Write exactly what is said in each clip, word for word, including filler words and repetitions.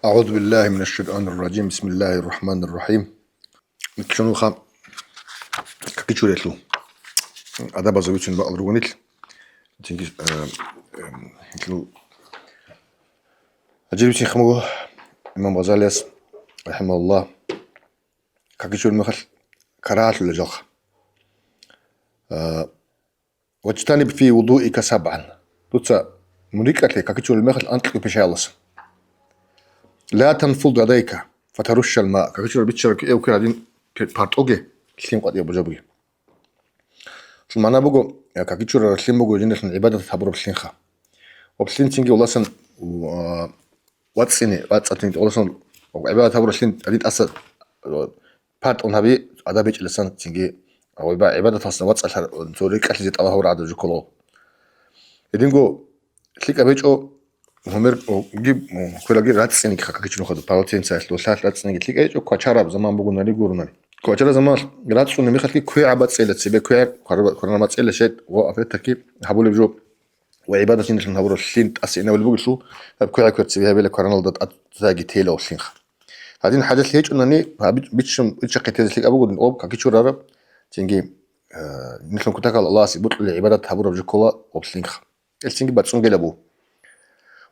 أعوذ بالله من الشيطان الرجيم. بسم الله الرحمن الرحيم. Нилъ нуха какичурелъул адабазул вицун бакӀал ругонил. Цинги, э, э, нилъул гьажирбицин хмуго имам Гъазалияс, рахимахуллагь, какичурел мехалъ карагьалъулел жалха. Э, «Ваджтаниб фи вудуика сабгӀан». Дуца мун рикӀкӀалъе какичурел мехалъ анкьго пишаялас. «Ла танфуд ядайка фатарушшал ма». Какичурел биччараб кӀияб квер гьадин партӀоге, лъим къватӀиб бужабуге. Цо мана буго, я, какичурараб лъим буго жиндалъун гӀибадат гьабураб лъимха. Ва лъимцинги уласан, а, вацӀцӀине, вацӀцӀатин уласан гӀибадат гьабураб лъим гьадин тӀаса, а, партӀун гьаби адаб гьечӀеласан цинги гӀиба-, гӀибадаталсан вацӀцӀалъар цо рикӀкӀалъизе тӀалаб гьабураб гӀадаб жо ккола. Гьединго лъикӀаб гьечӀо гьумер, о, гиб, о, квераги рацӀцӀинеги какичӀун хадуб, полотенцаялъ ва лъалъ рацӀцӀинеги лъикӀаб гьечӀо, квачараб заман бугонари гуронари. Квачараб заман рацӀцӀуни мехалъги квегӀаб бацӀцӀила, цебе квегӀаб, квар-, кваранаб бацӀцӀила шайт ва, опять-таки, гьабулеб жо ва гӀибадат жиндалъун гьабураб лъим тӀаса инабулеб бугелъул, гьаб квегӀаб квер цебе гьабила квараналда тӀад-, тӀадги тейилав лъимха. Гьадин хӀажат гьечӀунани, гьаб-, биччан, биччахъе тезе лъикӀаб буго, об какичурараб, цинги, э, нилъун кутакал Аллагьасе бокьулеб гӀибадат гьабураб жо ккола об лъимха. Гьелъинги бацӀцӀунгела буго.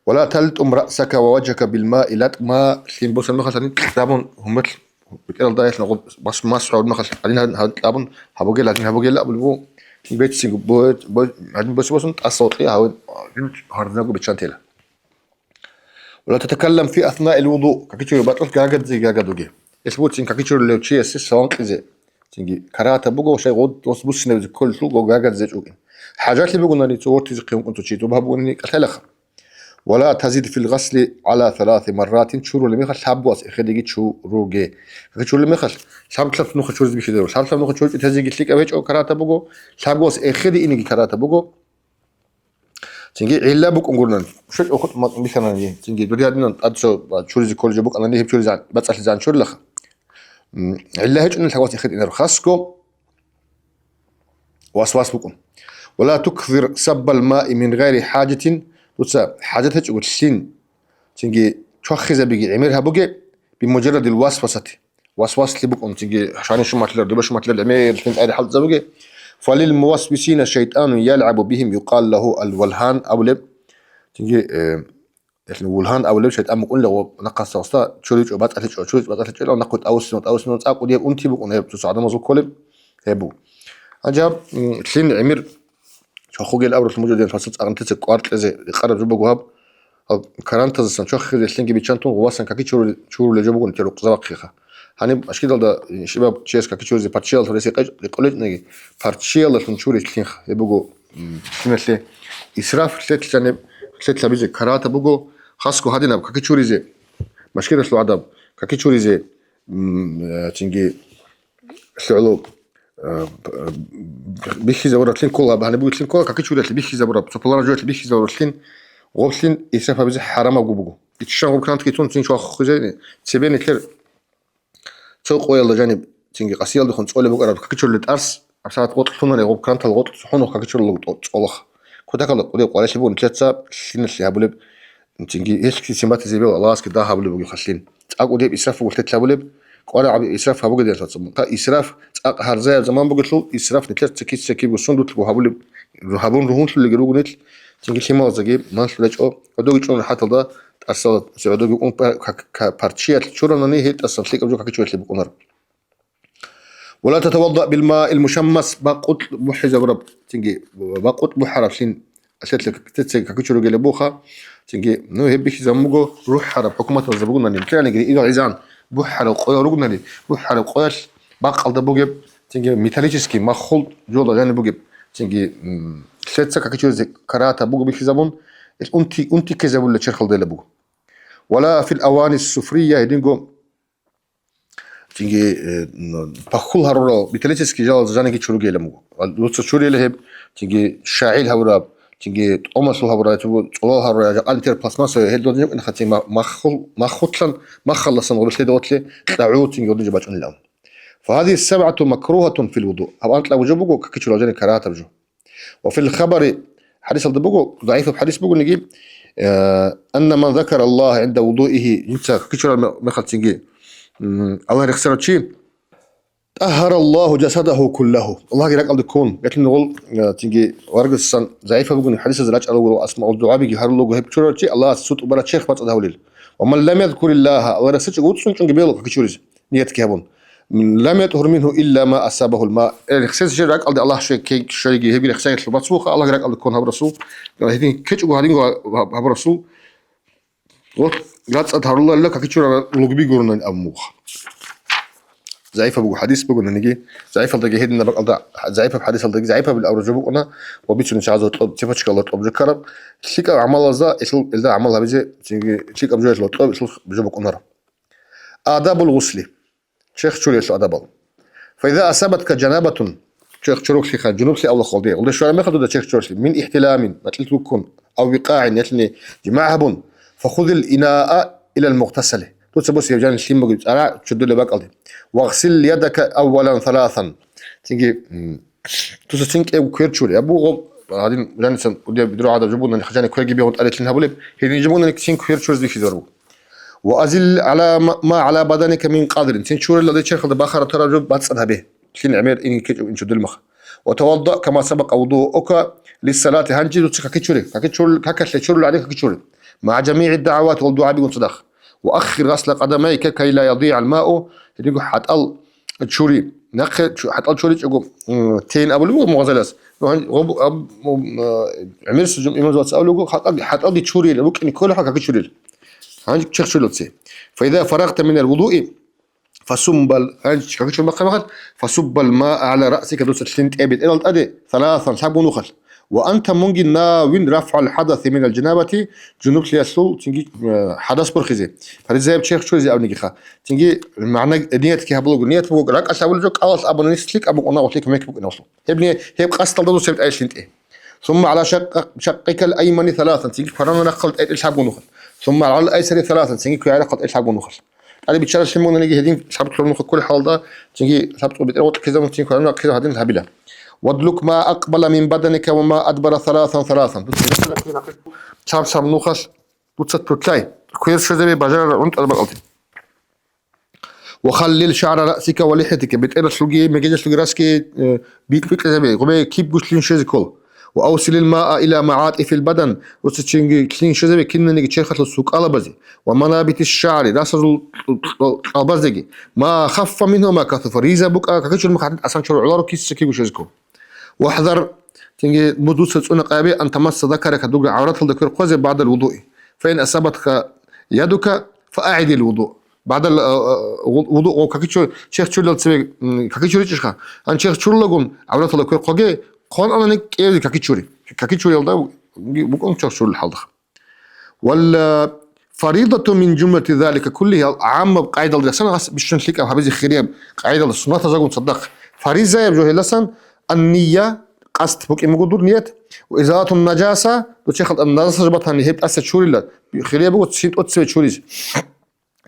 «Ва ла талтӀум раъсака ва важгьака бил маи латӀма», лъим босараб мехалъ гьадин кьабун гьумер бетӀералда гьелъ нагъу бас-, масхӀ гьабураб мехалъ гьадин, гьадин, гьадин кьабун гьабугел, гьадин гьабугел абулеб буго. Лъим беццин бо-, бо-, гьадин босун-босун тӀаса вокьи гьаве гьардзаго биччан тела. «Ва ла татакаллам фи аснаил вуду», какичураб бакӀалъ гагадзе гагадуге. Гьелъ буцин какичурулев чиясе салам кьезе. Цинги карагьатаб буго, шай гъод дос буссинабизе кколелъул гагадзе чӀукӀин. ХӀажалъи бугони цо вортизе хъинкъун цо чи, тӀуб гьабуни кӀалъалаха. «Ва ла тазид фил гъасли гӀала саласи марратин», чурулеб мехалъ лъабгоас эхедеги чуруге. Какичурулеб мехалъ лъаб-лъаб нуха чуризе бихьизару. Лъаб-лъаб нуха чурчӀи тазиги лъикӀаб гьечӀо, карагьатаб буго. Лъабгоас эхеде инеги карагьатаб буго. Цинги гӀилла букӀун гурнан. ЩучӀ ухъ-, ма-, бихьанани, цинги дуде гьадинан тӀад цо, а, чуризе кколеб жо букӀанани, гьеб чуризе бацӀцӀалъизегӀан чурилаха. М, гӀилла гьечӀони лъабгоас эхеде инару. Хасго васвас букӀун. «Ва ла туксир саббал маи мин гъайри хӀажатин», дуца хӀажат гьечӀого лъим, цинги чвахизабиги гӀемер гьабуге, бимуджаррадил васвасати. Васваслъи букӀун, цинги шани шуматлъилар, дуба шуматлъилар гӀемерлъин тӀаде хӀалтӀизабуге. «Фалил мувасвисина шайтӀанун ялгӀабу бихим юкъал лагьу ал-валгьан», абулеб. Цинги, э, гьелъин вулгьан абулеб шайтӀан букӀунила гъо-, нахъаса гъоста чуричӀо, бацӀцӀалъичӀо, чуричӀо, бацӀцӀалъичӀо, нахъе тӀавуссино, тӀавуссино, цӀакъ кӀудияб унти букӀун гьеб цо-цо гӀадамазул кколеб гьеб буго. Гьанже гьаб, м, лъим гӀемер чвахугел абуралъун буго, дин фарсат цӀакъ нилъеца кӀвар кьезе рекъараб жо буго гьаб. Гьаб карантазасан чвахизе лъимги биччан тун, гъувасан каки чурулел, чурулел жо буго нилъер рукъзабахъеха. Гьаниб ашкидалда, м, щибаб чияс каки чуризе парччиялъул рес рекъечӀ-, рекъолечӀнеги, парччиялдалъун чури лъимха. Гьеб буго, м, лъималъе исраф лъетлъанеб, лъетлъабизе карагьатаб буго, хасго гьадинаб каки чуризе, машгидалъул гӀадаб каки чуризе, м, э, цинги лъугӀлу, э, бихьизабуралъин ккола, гьаниб бугелъин ккола, каки чуралъе бихьизабураб, цо палара жоялъе бихьизабуралъин, гъоблъин исраф гьабизе хӀарамабго буго. Иччан гъоб крантги тун цин чвахухъизе, цебе нилъер цо къоялда жаниб, цинги къасиялдехун цӀолеб букӀараб каки чуралъе тӀарс, абсагӀат гъотӀ лъунани гъоб крантал гъотӀ цохӀун каки чуралъ тӀо-, цӀолаха. Кутакалда кӀудеб къварилъи буго нилъеца лъималъе гьабулеб, цинги гьелъги симатизе бегьула Аллагьасги дагь гьабулеб бугеб халлин. ЦӀакъ кӀудеб исраф буго лъетлъабулеб, кӀварагӀаби исраф гьабуге диналъул вацал. Ха, исраф цӀакъ гьарзаяб заман бугелъул, исраф нилъер цеки-цекибго сундулъго гьабулеб, гьабун ругьунлъулелги руго нилъ, цинги лъималаздаги манлъулечӀо, гӀодоги чӀун рахӀаталда тӀасала, гӀодоги ун пар-, ка-, ка-, парччиялъ чуранани, гьел тӀасан лъикӀаб жо какичуралъе букӀунаро. «Ва ла татавадда бил маил мушаммас», бакъулъ бухӀизабураб, цинги бакъулъ бухӀараб лъим лъетлъи каки чуругелеб буха, цинги, ну, гьеб бихьизабун буго рухӀараб хӀукуматалда бугунани, букӀаниги, иргъизан бухӀараб къоял ругунани, бухӀараб къоялъ бакъалда бугеб, цинги металлический маххул жолда жаниб бугеб, цинги, м, лъеца каки чуризе карагьатаб буго бихьизабун, ил унти, унти ккезабулел черхалдайла буго. «Ва ла фил авани суфрия», гьединго Цинги, э, н-, пахьул гьарурал металлический жалазда жаниги чуругейилан буго. Ва дуца чурейила гьеб, цинги шагӀил гьабураб, цинги тӀомалъул гьабураб, цо-, цӀолал гьабураб, жакъа нилъер пластмассовый, гьел додин жакъа, цинги ма-, маххул-, маххулъан, маххалдасан гъорлъеда гъорлъе кьагӀу цинги гъорлъе бачӀунилан. «Фагьазигьи сабгӀату макругьатун фил вуду». Гьаб анкьаб жо буго, каки чурал жани карагьатаб жо. Ва фил хабари, хӀадисалда буго, загӀифаб хӀадис бугониги, Э, «Анна ман закара Аллаха гӀинда вудуихи», жинца какичурал ме-, мехалцинги, м, Аллагь рехсарав чи, «тӀагьара Аллагьу жасадагьу куллагьу», Аллагьги ракӀалде ккун, гьелъин гъол, э, цинги варгасан загӀипаб бугони хӀадисаз рачӀарал гуро, асмаул дугӀабиги гьарулего гьеб чурарав чи, Аллагьас цо тӀубараб черх бацӀцӀад гьавулел. «Ва ман лам язкуриллагьа», Аллагь рехсачӀого уцӀцӀун чӀунги бегьула какичуризе. Ниятги гьабун. «Лам ятгьур мингьу илла ма асабагьул ма». Э, рехсез жер ракӀалде Аллагь щвей-, кей-, щвейги, гьебги рехсегӀлъу бацуха, Аллагь ракӀалде ккун гьабурасул. Гьедин ккечӀого гьадинго гьаб-, гьабурасул. Вот, рацӀцӀад гьаруларила какичурараб лугби гурунани абун буго. ЗагӀипаб буго хӀадис бугонаниги, загӀипалдаги гьединаб бакӀалда, загӀипаб хӀадисалдаги загӀипабил абураб жо букӀуна, ва бицунеб чагӀазда гьоркьоб, цепочкаялда гьоркьоб жо ккараб, лъикӀаб гӀамалазда гьелъул, гьелда гӀамал гьабизе, цинги лъикӀаб жоялъул гьоркьоб гьелъул жо букӀунаро. Адабул гъусли. Черх чуриялъул адабал. Файза асабатка жанабатун, черх чурлъиха, жунублъи авлахъалде. Гъулде щвараб мехалда дуда черх чурлъи. Мин ихтиламин, бакьилъ гуккун. Ав викъагӀин, ялъуни жимагӀ гьабун. Фахудил инаа илал мугътасали. Дуца босияб жаниб лъим бугеб цӀара чудулеб бакӀалде. Вагъсил ядака аввалан саласан. Цинги, м, дуца цин кӀев квер чури. Абу гъоб, гьадин, жанисан, удеб, бедро гӀадаб жубунани, хъажани кверги бегьун тӀаде лъим гьабулеб, гьедин жубунани цин квер чуризе бихьизару. «Ва азил гӀала ма, ма гӀала баданика мин къадрин». Цин чурилалде черхалда бахара тараб жо бацӀцӀад гьабе. Лъин гӀемер инги ккечӀо инчудил мах. «Ва тавадда кама сабакъа вудуука лиссалати». Гьанже дуца какичури. Какичурил, какалъе чурил гӀадин какичури. «МагӀа жамигӀи дагӀавати», вал дугӀабигун цадахъ. «Ва аххир гъасла къадамайка кай ла ядигӀал мау». Гьединго хӀатӀал чури. Нахъе чу-, хӀатӀал чуричӀого, м, тейин абулеб буго мугъазалас. Ну, гьан-, гъоб-, аб-, м, а, гӀемерисел жо имамзабаца абулеб буго, хӀатӀал, хӀатӀалги чурил, рукӀине кколеб хӀал какичурил. Гьанже черх чурилалде. «Файза фарагъта минал вудуи фасуббал», гьанже какичур бахъа мехалъ, «фасуббал маа гӀала раъсика», дуца лъим тӀе бетӀерал тӀаде, саласан, лъабго нухалъ. «Ва анта», мунги, «навин рафгӀал хӀадаси минал жанабати», жунублъиялъул цинги, э, хӀадас борхизе. Фаризаяб черх чуризе абнигиха. Цинги магӀна ниятги гьабулаго, ният буго ракӀалъ абулеб жо, кӀалалъ абуни нилъ лъикӀаб букӀуна, ва лъикӀаб мекь букӀиналъул. Гьеб ни-, гьеб къасдалда дуца гьеб тӀаде лъим тӀе. «Сумма гӀала шакъ-, шакъикал аймани саласан», цинги кваранал рахъал тӀе-, тӀе лъабго нухалъ. «Сумма гӀалал айсари саласан», цинги квегӀал рахъал тӀе лъабго нухалъ. ТӀаде биччаралъе мугънаниги гьедин лъабцӀул нуха кколеб хӀалда, цинги лъабцӀул бетӀергъоркье ккезабун, цинги кваранал рахъизе гьадин гьабила. «Вадлук ма акъбала мин баданика ва ма адбара саласан саласан». Дуца лъаб-лъаб нухалъ, дуца тутлъай, квер щвезабе бажарараб гӀунтӀараб бакӀалде. «Ва халлил шагӀра раъсика ва лихӀятика», бетӀералъулги, мегежалъулги расги, э, бикьбикьизабе, гъубе кибго лъим щвезе ккол. «Ва авсилил маа ила магӀатӀифил бадан», дуца цинги лъим щвезабе кинаниги черхалъул сукӀалабазе, «ва манабитиш шагӀри», расазул кьалбаздеги, «ма хаффа мингьу ва ма касуфа», риза букӀа, какичур мухъ гьадин тӀасан чурул гӀоларо киса кибго щвезе ккол. «Вахзар», цинги дуца цӀуна къайи, «ан тамасса закарака», дуга гӀавраталда квер хъвазе, «баъдал вудуи. Фаин асабатка ядука, фаагӀидил вуду». Баъдал, а, а, ву-, вуду, о, какичу-, черх чурилал цебе, м, какичуричӀищха? Ан черх чурулагун, гӀавраталда квер хъваге, хъван анани кӀиявизе какичури. Какичуриялда бу-, букӀун черх чурул хӀалда. Валла фаридату мин жумлати залика куллигьи, гьал гӀаммаб къайдалда ясана гьас бищун лъикӀаб гьабизе хирияб къайдалда суннатазагун цадахъ. Фаризаяб жо гьеласан, ан-ния, къасд букӀин буго дур ният, ва изалатун нажаса, дур черхалда нажаса жо батани, гьеб тӀаса чурила, хирияб буго цин тӀоцеве чуризе.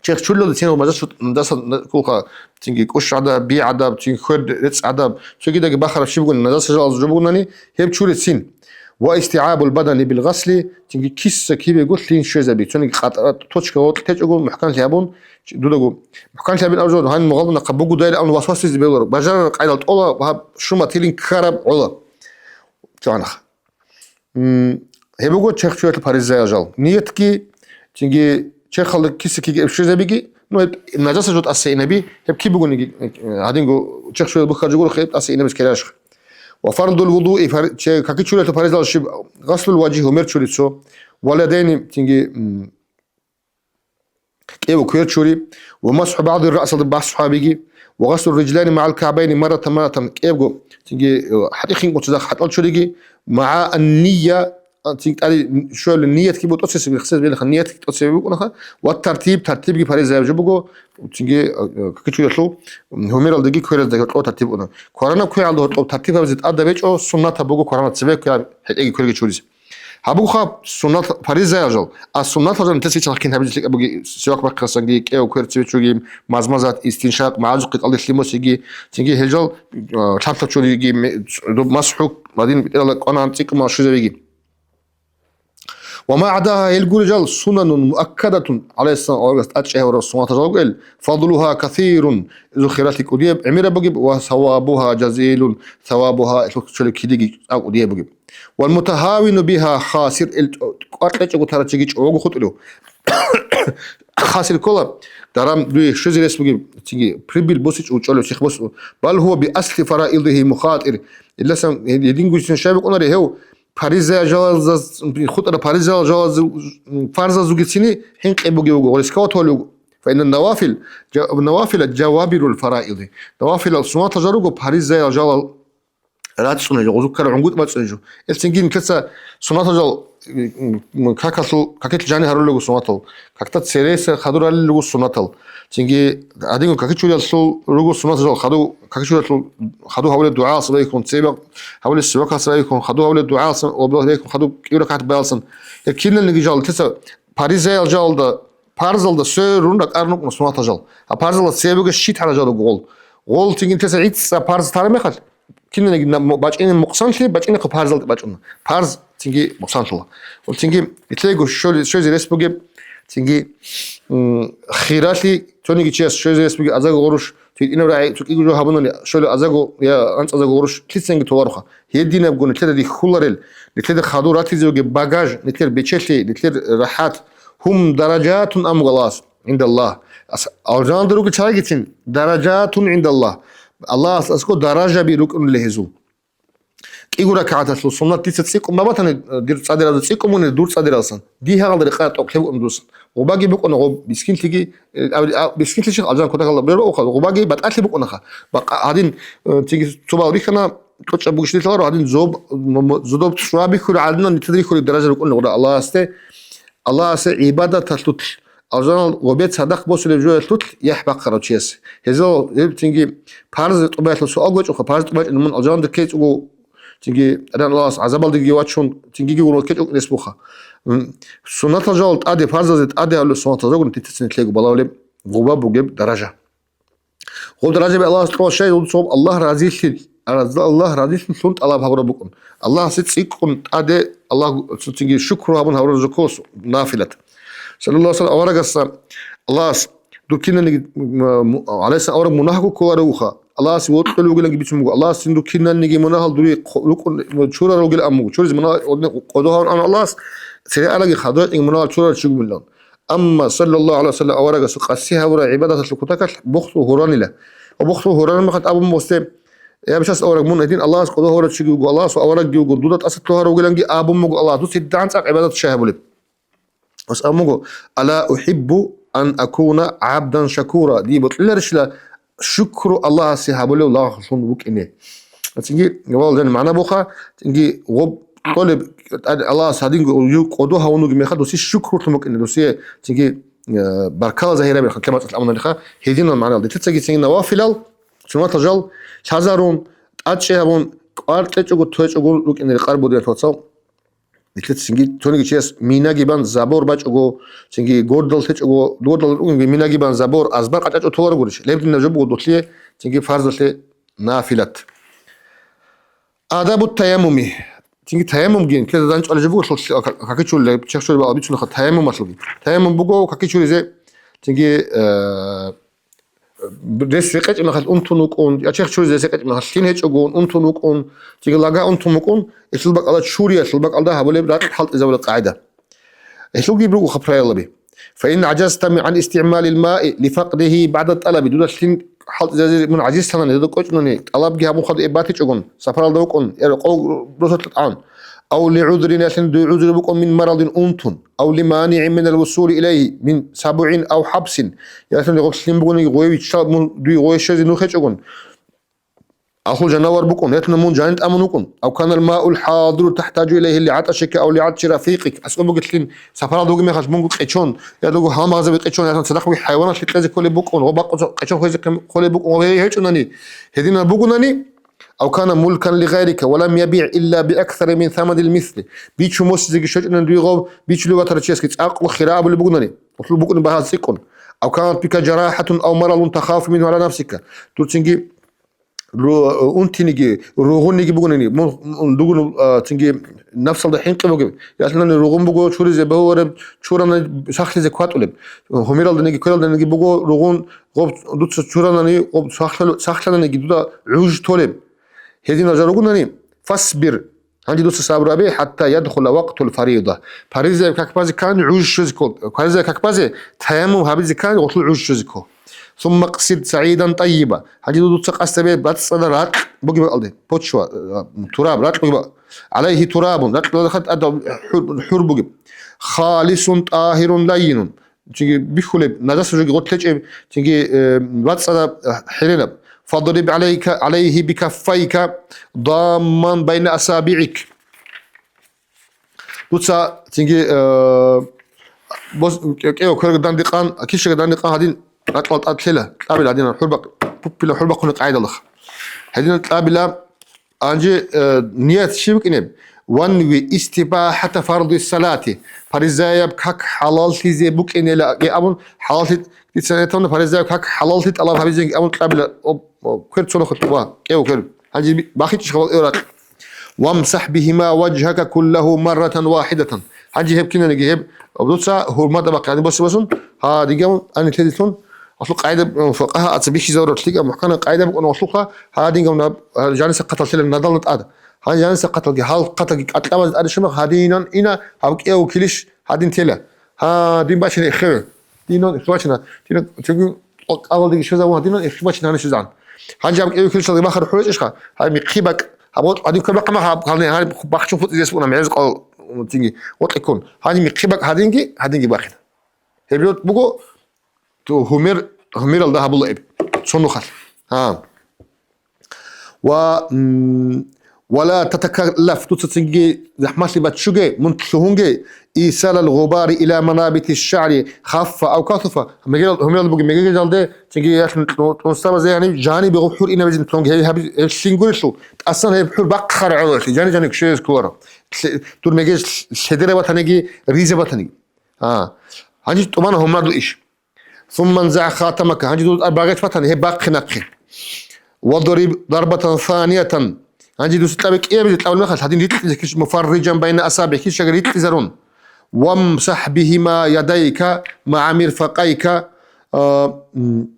Черх чурилалде цин гьаб нажаса, нажаса кколха, цинги кӀущ гӀадаб, би гӀадаб, цинги хвер рецц гӀадаб, цогидаги бахараб щиб бугони, нажаса жалазул жо бугони, гьеб чури цин. Ва истигӀабул бадани бил гъасли, цинги киса кибего лъим щвезаби, цониги къатӀа точка гъоркь течӀого мухӀканлъи гьабун, чи-, дудаго мухӀканлъи гьабин абжо, гьаниб мугъалда нахъа бугудайилан васвасизе белур. Бажарараб къайдал тӀола ва гьаб щума тилин ккараб гӀола. Цо анахъ. М, гьеб буго черх чуриялъул паризаял жал. Ниятги, цинги черхалда киса киги эб щвезабиги, ну, гьеб нажаса жо тӀаса инаби, гьеб киб бугониги, э, гьадинго черх чуриял бухьа жо гурухъе гьеб тӀаса инабиз керашха. Ва фардул вудуи, фар-, че-, каки чуриялъул паризаял щиб, гъаслул важи, гьумер чури цо, валадайни, цинги, м, кӀев квер чури, ва масхӀу багӀдил раъсалда масхӀу гьабиги, ва гъаслу рижлайни магӀал кагӀбайни марратан марратан кӀевго, цинги, э, хӀатӀихъин кӀуцӀизахъ хӀатӀал чуриги, магӀа ан-ния, а, цинги тӀаде щвелин ниятги бу-, тӀоцесеб рехсез белаха, ниятги тӀоцебе букӀунаха, ва тартиб, тартибги паризаяб жо буго, цинги, э, э, каки чуриялъул гьумералдаги квераздаги гьоркьоб тартиб уна. Кваранаб квегӀалда гьоркьоб тартиб гьабизе тӀадаб гьечӀо, суннатаб буго кваранаб цебе квегӀаб гьечӀеги кверги чуризе. Гьабуха суннат, фаризаял жал. А суннатал жал нилъеца гьечӀеб хӀакин гьабизе лъикӀаб буги, сивак бахъиялдасанги, кӀев квер цеве чуги, мазмазат, истиншакъ, магӀазухъе кӀалдилъи мосиги, цинги гьел жал, а, лъаб-лъаб чуриги, ме-, доб масхӀу, гьадин бетӀерала кӀванан цӀикӀкӀун малъизавиги. Ва ма гӀадагьа, гьел гурел жал, сунанун муаккадатун, гӀалайгьиссалам аварагас тӀадчӀей гьавурал суннатал жалго ил, фадлугьа касирун, изул хиралъи кӀудияб, гӀемераб бугеб, ва савабугьа жазилун, савабугьа, гьелъул чолеб кидиги цӀакъ кӀудияб бугеб. Вал мутагьавину бигьа хасир, ил кӀвар кьечӀого тарав чиги чӀобого хутӀулев. Хасир ккола, даран дуе щвезе рес бугеб, чиги прибыль босичӀого чӀолев, чехъ босичӀого. Бал гьува би асли фараидихьи мухатӀир. Илдасан гьедин гуцин щай букӀунари гьев, паризаял жалазда, хутӀараб паризаял жалаз-, фарзазулгицини хӀинкъи бугев вуго, рисковать гьолев вуго. Фаинна навафил, жа-, навафила жавабирул фараиди. Навафилал суннатал жал руго паризаял жалал рацӀцӀунел жо, гъузухъ ккарал гӀунгутӀ бацӀцӀунел жо. Гьелцинги нилъеца суннатал жал, м, м, какалъул, какилъ жани гьарулел руго суннатал, какда цереса хадур гьарулел руго суннатал. Цинги гьадинго какичуриялъул руго суннатал жал, хаду, какичуриялъул хаду гьавулел дугӀаялъ байхун, цебе гьавулел сивакалъ байхун, хаду гьавулел дугӀаялъ, образ байхун, хаду кӀиуракат баялсан. Гьеб киналниги жал, нилъеца паризаял жалалда, парзалда сверун ракӀарун рукӀуна суннатал жал. А парзалда цебеги щитӀарал жал руго гъол. Гъол цинги нилъеца гӀицӀа парз тараб мехалъ, киналниги на-, мо-, бачӀине мукъсанлъи, бачӀинехъе парзалде бачӀуна. Парз цинги мукъсанлъула. Гъол цинги нилъего щоли-, щвезе рес бугеб, цинги, м, хиралъи цониги чияс щвезе рес бугеб азарго гъурущ, цо гьитӀинаб рагӀи цо кӀиго жо гьабунани, щолеб азарго я анцӀазарго гъурущ лъицанги толарухъа. Гьединабгун нилъеда рихьуларел, нилъеда хадур ратизе бугеб багаж, нилъер бечелъи, нилъер рахӀат, гьум даражатун амгалас. ГӀиндаллагь. Ас-, алжаналда ругел чагӀигицин даражатун гӀиндаллагь. Аллагьас аскӀо даражаби рукӀунила гьезул. КӀиго ракагӀаталъул суннат дица цӀикӀкӀун бабатани, дир цӀадиралда цӀикӀкӀун бугони, дур цӀадиралсан. Дие гьагъалда рекъараб тӀокӀлъи букӀун дусан. Гъубаги букӀуна гъоб мискинлъиги, э, аб-, а, мискинлъи щиб алжан кутакалда бер баухъа, гъубаги батӀалъи букӀунаха. Бакъ-, гьадин, э, цинги цо бал рихьана, кьучӀаб бугищ дилъаларо, гьадин зоб-, м-, м-, зодоб цӀуба бихьули гьадинан нилъеда рихьулеб даража рукӀунила гъура Аллагьасде. Аллагьасе гӀибадаталъулъ, алжанал гъобе цадахъ босулеб жоялъулъ яхӀ бахъарав чияс. Гьезул гьеб цинги парз тӀубаялъул суал гьечӀоха, парз тӀубачӀун мун алжанде ккечӀого, цинги Аллагьас гӀазабалдеги вачун, цингиги вур ккечӀого рес буха. М, суннатал жал тӀаде, парзазе тӀаде гьавулеб суннатал жал гуро нилъеца нилъего балагьулеб гъуба бугеб даража. Гъоб даражаби Аллагьас кьола щай, гъоб цо Аллагь разилъи-, Аллагь разилъилъун тӀалаб гьабураб букӀун. Аллагьасе цӀикӀкӀун тӀаде Аллагь цинги шукру гьабун гьабураб жо ккола су-, нафилат. Саллаллагьу гӀалайгьи ва саллам аварагасда Аллагьас дур киналниги, м, м, гӀалайгьиссалам авараг мунагьго кколарев вуха. Аллагьасе вокьулев вугиланги бицун буго. Аллагьас цин дур киналниги мунагьал дуе хъу-, рукӀун, чурарал ругилан абун буго. Чуризе мунагьал кӀодо гьавун абун Аллагьас, цере араги хадур ратӀинги мунагьал чурарал чиго милан. Амма, саллаллагьу гӀалайгьи ва саллам, аварагасул къаси гьабураб гӀибадаталъул кутакалъ бухлъул гьуранила. Ва бухлъул гьуранаб мехалъ абун босде, я, бичас авараг, мун гьедин Аллагьас кӀодо гьавурав чиги вуго, Аллагьас аварагги вуго, дуда тӀаса лъугьарав вугиланги абун буго Аллагьас, дуца гьедигӀан цӀакъ гӀибадат щай гьабулеб? Ас абун буго, «Ала ухиббу ан акуна гӀабдан шакура», дие бокьуларищила шукру Аллагьасе гьабулев лагълъун вукӀине. Цинги, валгъан магӀна буха, цинги гъоб кьолеб, Аллагьас гьадинго жив кӀодо гьавун вугеб мехалъ, досие шукрулъун букӀине, досие цинги, э, баркала загьираб мехалъ, кемацӀалъ амунариха, гьединал магӀнал. Нилъецаги цинги навафилал, суннатал жал, лъазарун, тӀадчӀей гьабун, кӀвар кьечӀого, тойчӀого рукӀине рекъараб бугеб, диналъул вацал. Нилъеца цинги цониги чияс минаги бан забор бачӀого, цинги гордал течӀого, гордал рукӀунги минаги бан забор, азбар къачӀачӀо толарогурищ. Леб динаб жо буго долъие, цинги фарзалъе нафилат. Адабу таяммуми. Цинги таяммумги, кеда данчӀвализе буго, лъо-, лъо-, как-, какичулли, чехчули бала бицунаха таяммумалъулги. Таяммум буго, какичулизе, цинги, э, рес рекъечӀеб мехалъ унтун вукӀун, я чехчулизе рес рекъечӀеб мехалъ лъим гьечӀогун, унтун вукӀун, цинги лага унтун вукӀун, гьелъул бакӀалда чуриялъул бакӀалда гьабулеб ракь хӀалтӀизабулеб къагӀида. Гьелъулги бугоха правилаби. Фаин гӀажазта гӀан истигӀмалил маи лифакъдигьи багӀда тӀалаби, дуда лъим хӀалтӀизаризе мун гӀажизлъанани, дуда кӀочӀунани, тӀалабги гьабун хадуб батичӀогун, сапаралда вукӀун, я къо-, росулъа тӀан. Ав лигӀузрин, ялъун дуе гӀузру букӀун, мин марадин, унтун, ав лиманигӀин минал вусули илайгьи мин сабугӀин ав хӀабсин, ялъун гъоб лъим бугониги гъове виччал мун дуе гъове щвезе нух гьечӀогун, Ахул жанавар букӀун, гьелъна мун жанив тӀамун вукӀун. Ав канал маул хӀадиру тахӀтажу илайгьи лигӀатӀашика ав лигӀатӀши рафикъик. АскӀоб бугеблъин сапаралда вугеб мехалъ мунго къечон, я дуго гьалмагъзаби къечон, ясна цадахъ бугеб хӀайваналъе кьезе кколеб букӀун, ва бакъу къечон хвезе кколеб букӀун, ва гьей гьечӀунани, гьединал бугунани, ав кана мулкан лигъайрика ва лам ябигӀ илла биаксари мин саманил мисли. Бичун босизеги щвечӀунани дуе гъов, бичулев ватарав чиясги цӀакъго хира абулеб бугунани, гьелъул букӀунеб багьа цӀикӀкӀун. Ав канат бика жарахӀатун ав марадун тахафу мингьу гӀала нафсика. Дур цинги ру-, унтиниги, ругъунниги бугони, мун, мун дугун, а, цинги напсалда хӀинкъи бугеб. Ясилани ругъун буго чуризе бегьулареб, чурана сахлъизе кватӀулеб. Гьумералданиги, квералданиги буго ругъун, гъоб дуца чуранани, гъоб сахлъал-, сахлъананиги дуда гӀуж толеб. Гьединал жал ругунани, фасбир. Гьанже дуца сабру гьабе, хӀатта ядхула вакътул фарида. Паризаяб как базе ккани гӀуж щвезе ккол. Паризаяб как базе, таяммум гьабизе ккани гъолъул гӀуж щвезе ккол. Сумма късид сагӀидан тӀайиба. Гьанже дуца къасд гьабе бацӀцӀадаб ракь бугеб бакӀалде. Почва, э, тураб, ракь бугеб бакӀ. ГӀалайгьи турабун, ракьалда хатӀ тӀад хӀур, хӀур бугеб. Халисун тӀагьирун лайинун. Цинги бихьулеб, нажаса жоги гъорлъ гьечӀеб, цинги, э, бацӀцӀадаб, э, хӀеренаб. Фадриб гӀалайка, гӀалайгьи бикаффайка, дамман байна асабигӀик. Дуца цинги, э, бос-, кӀе-, кӀев кверги дандекъан, кишаги дандекъан гьадин ракьалда тӀад лъела, кьабила гьадинан хӀурбахъ-, пуппила хӀурбахъуни къайдалда. Гьадинан кьабила Гьанже, э, ният щиб букӀинеб? Ванви истибахӀата фарди салати. Паризаяб как хӀалаллъизе букӀинелаги абун, хӀалаллъи, дица нетавна паризаяб как хӀалаллъи тӀалаб гьабизеги абун кьабила, о, о, квер цо нухалъ ва, кӀев квер. Гьанже би-, бахичӀищ хабал эвракь. «Вамсахь бихима важгьака куллагьу марратан вахидатан». Гьанже гьеб кинаниги гьеб, дуца гьурмада бахъи, гьаниб босе босун, гьа, дигав, ани лъедилъун, Алъул къайда, э, фукъагьа аца бихьизавураб лъикӀаб мухӀканаб къайда букӀуна гъолъухъа, гьадин гавна, гьа, жаниса хъатал тела надална тӀад. Гьанже жаниса хъаталги, гьал хъаталги кӀаркьабазе тӀаде щвана, гьадинан ина, гьаб кӀев килищ гьадин тела. Гьа, дин бачине эхеве. Динан эхе бачина. Динан, чугу, кӀалалдеги щвезавун, гьадинан эхе бачина гьанив щвезан. Гьанже гьаб кӀев килищалги бахар хӀуечӀищха? Гьай михъи бакӀ, гьаб гьадин квер бахъа махаб, гьални, гьаниб бахчун хутӀизес букӀуна, мегӀез къал, цинги, гъоркье ккун. Гьаниб михъи бакӀ гьадинги, гьадинги бахина. Гьеб буго, То гьумер, гьумералда гьабула эб, цо нухалъ. Гьа. Ва, м, ва ла татакаллаф, дуца цинги захӀмалъи баччуге, мун лъугьунге, исалал гъубари ила манабити шагӀри хаффа ав касуфа. Мегел, гьумерал буги, мегелалде цинги яхин тӀу-, тӀунсабазе, яни, жанибе гъуб хӀур инабизин лъунги, гьеб, гьаб-, гьеб лъингурелъул, тӀасан гьеб хӀур бахъарагӀолалъи, жани-жани кшезе кколаро. Лъе-, дур мегез лъ-, лъедера батаниги, риза батаниги. А, гьанже тӀубана гьумералъул иш. Сумма нзагӀ хатамака, гьанже дур тӀад багъеч батани, гьеб бахъе нахъе. Вадриб дарбатан саниятан. Гьанже дуса кьабе кӀиабизе кьабулеб мехалъ, гьадин рикьизе киш муфарриджан байна асаби, кишаги рикьизарун. Вамсахь бихима ядайка магӀа мирфакъайка. А, м,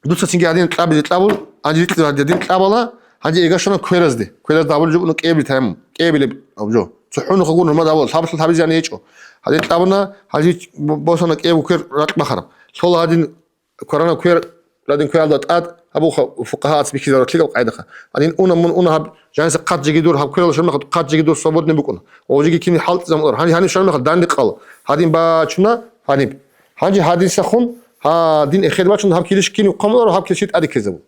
Дуца цинги гьадин кьабизе кьабул, гьанже рикьизе гьадин кьабала, гьанже эгашана кверазде. Кверазда абулеб жо буго кӀиабилеб таяммум, кӀиабилеб абу жо. ЦохӀо нухалъ гуро гьурмада абула, лъабалъ лъабизе гьаниб гьечӀо. Гьадин кьабуна, гьанже бо-, босана кӀиябго квер ракь бахараб. Лъола гьадин кварана квер, гьадин квералда тӀад, гьабулха фукъагьаца бихьизарулъ лъикӀаб къайдаха. Гьадин уна мун, уна гьаб жаниса хъат жеги дур, гьаб квералда щвараб мехалъ хъат жеги дур свободный букӀуна. Ва жеги кин хӀалтӀизабун ар. Гьанже гьаниб щвараб мехалъ данде къала. Гьадин бачуна, гьаниб. Гьанже гьадисахун, гьадин эхеде бачун гьаб килищ кин хъван буго, гьаб килищ тӀаде ккезабун.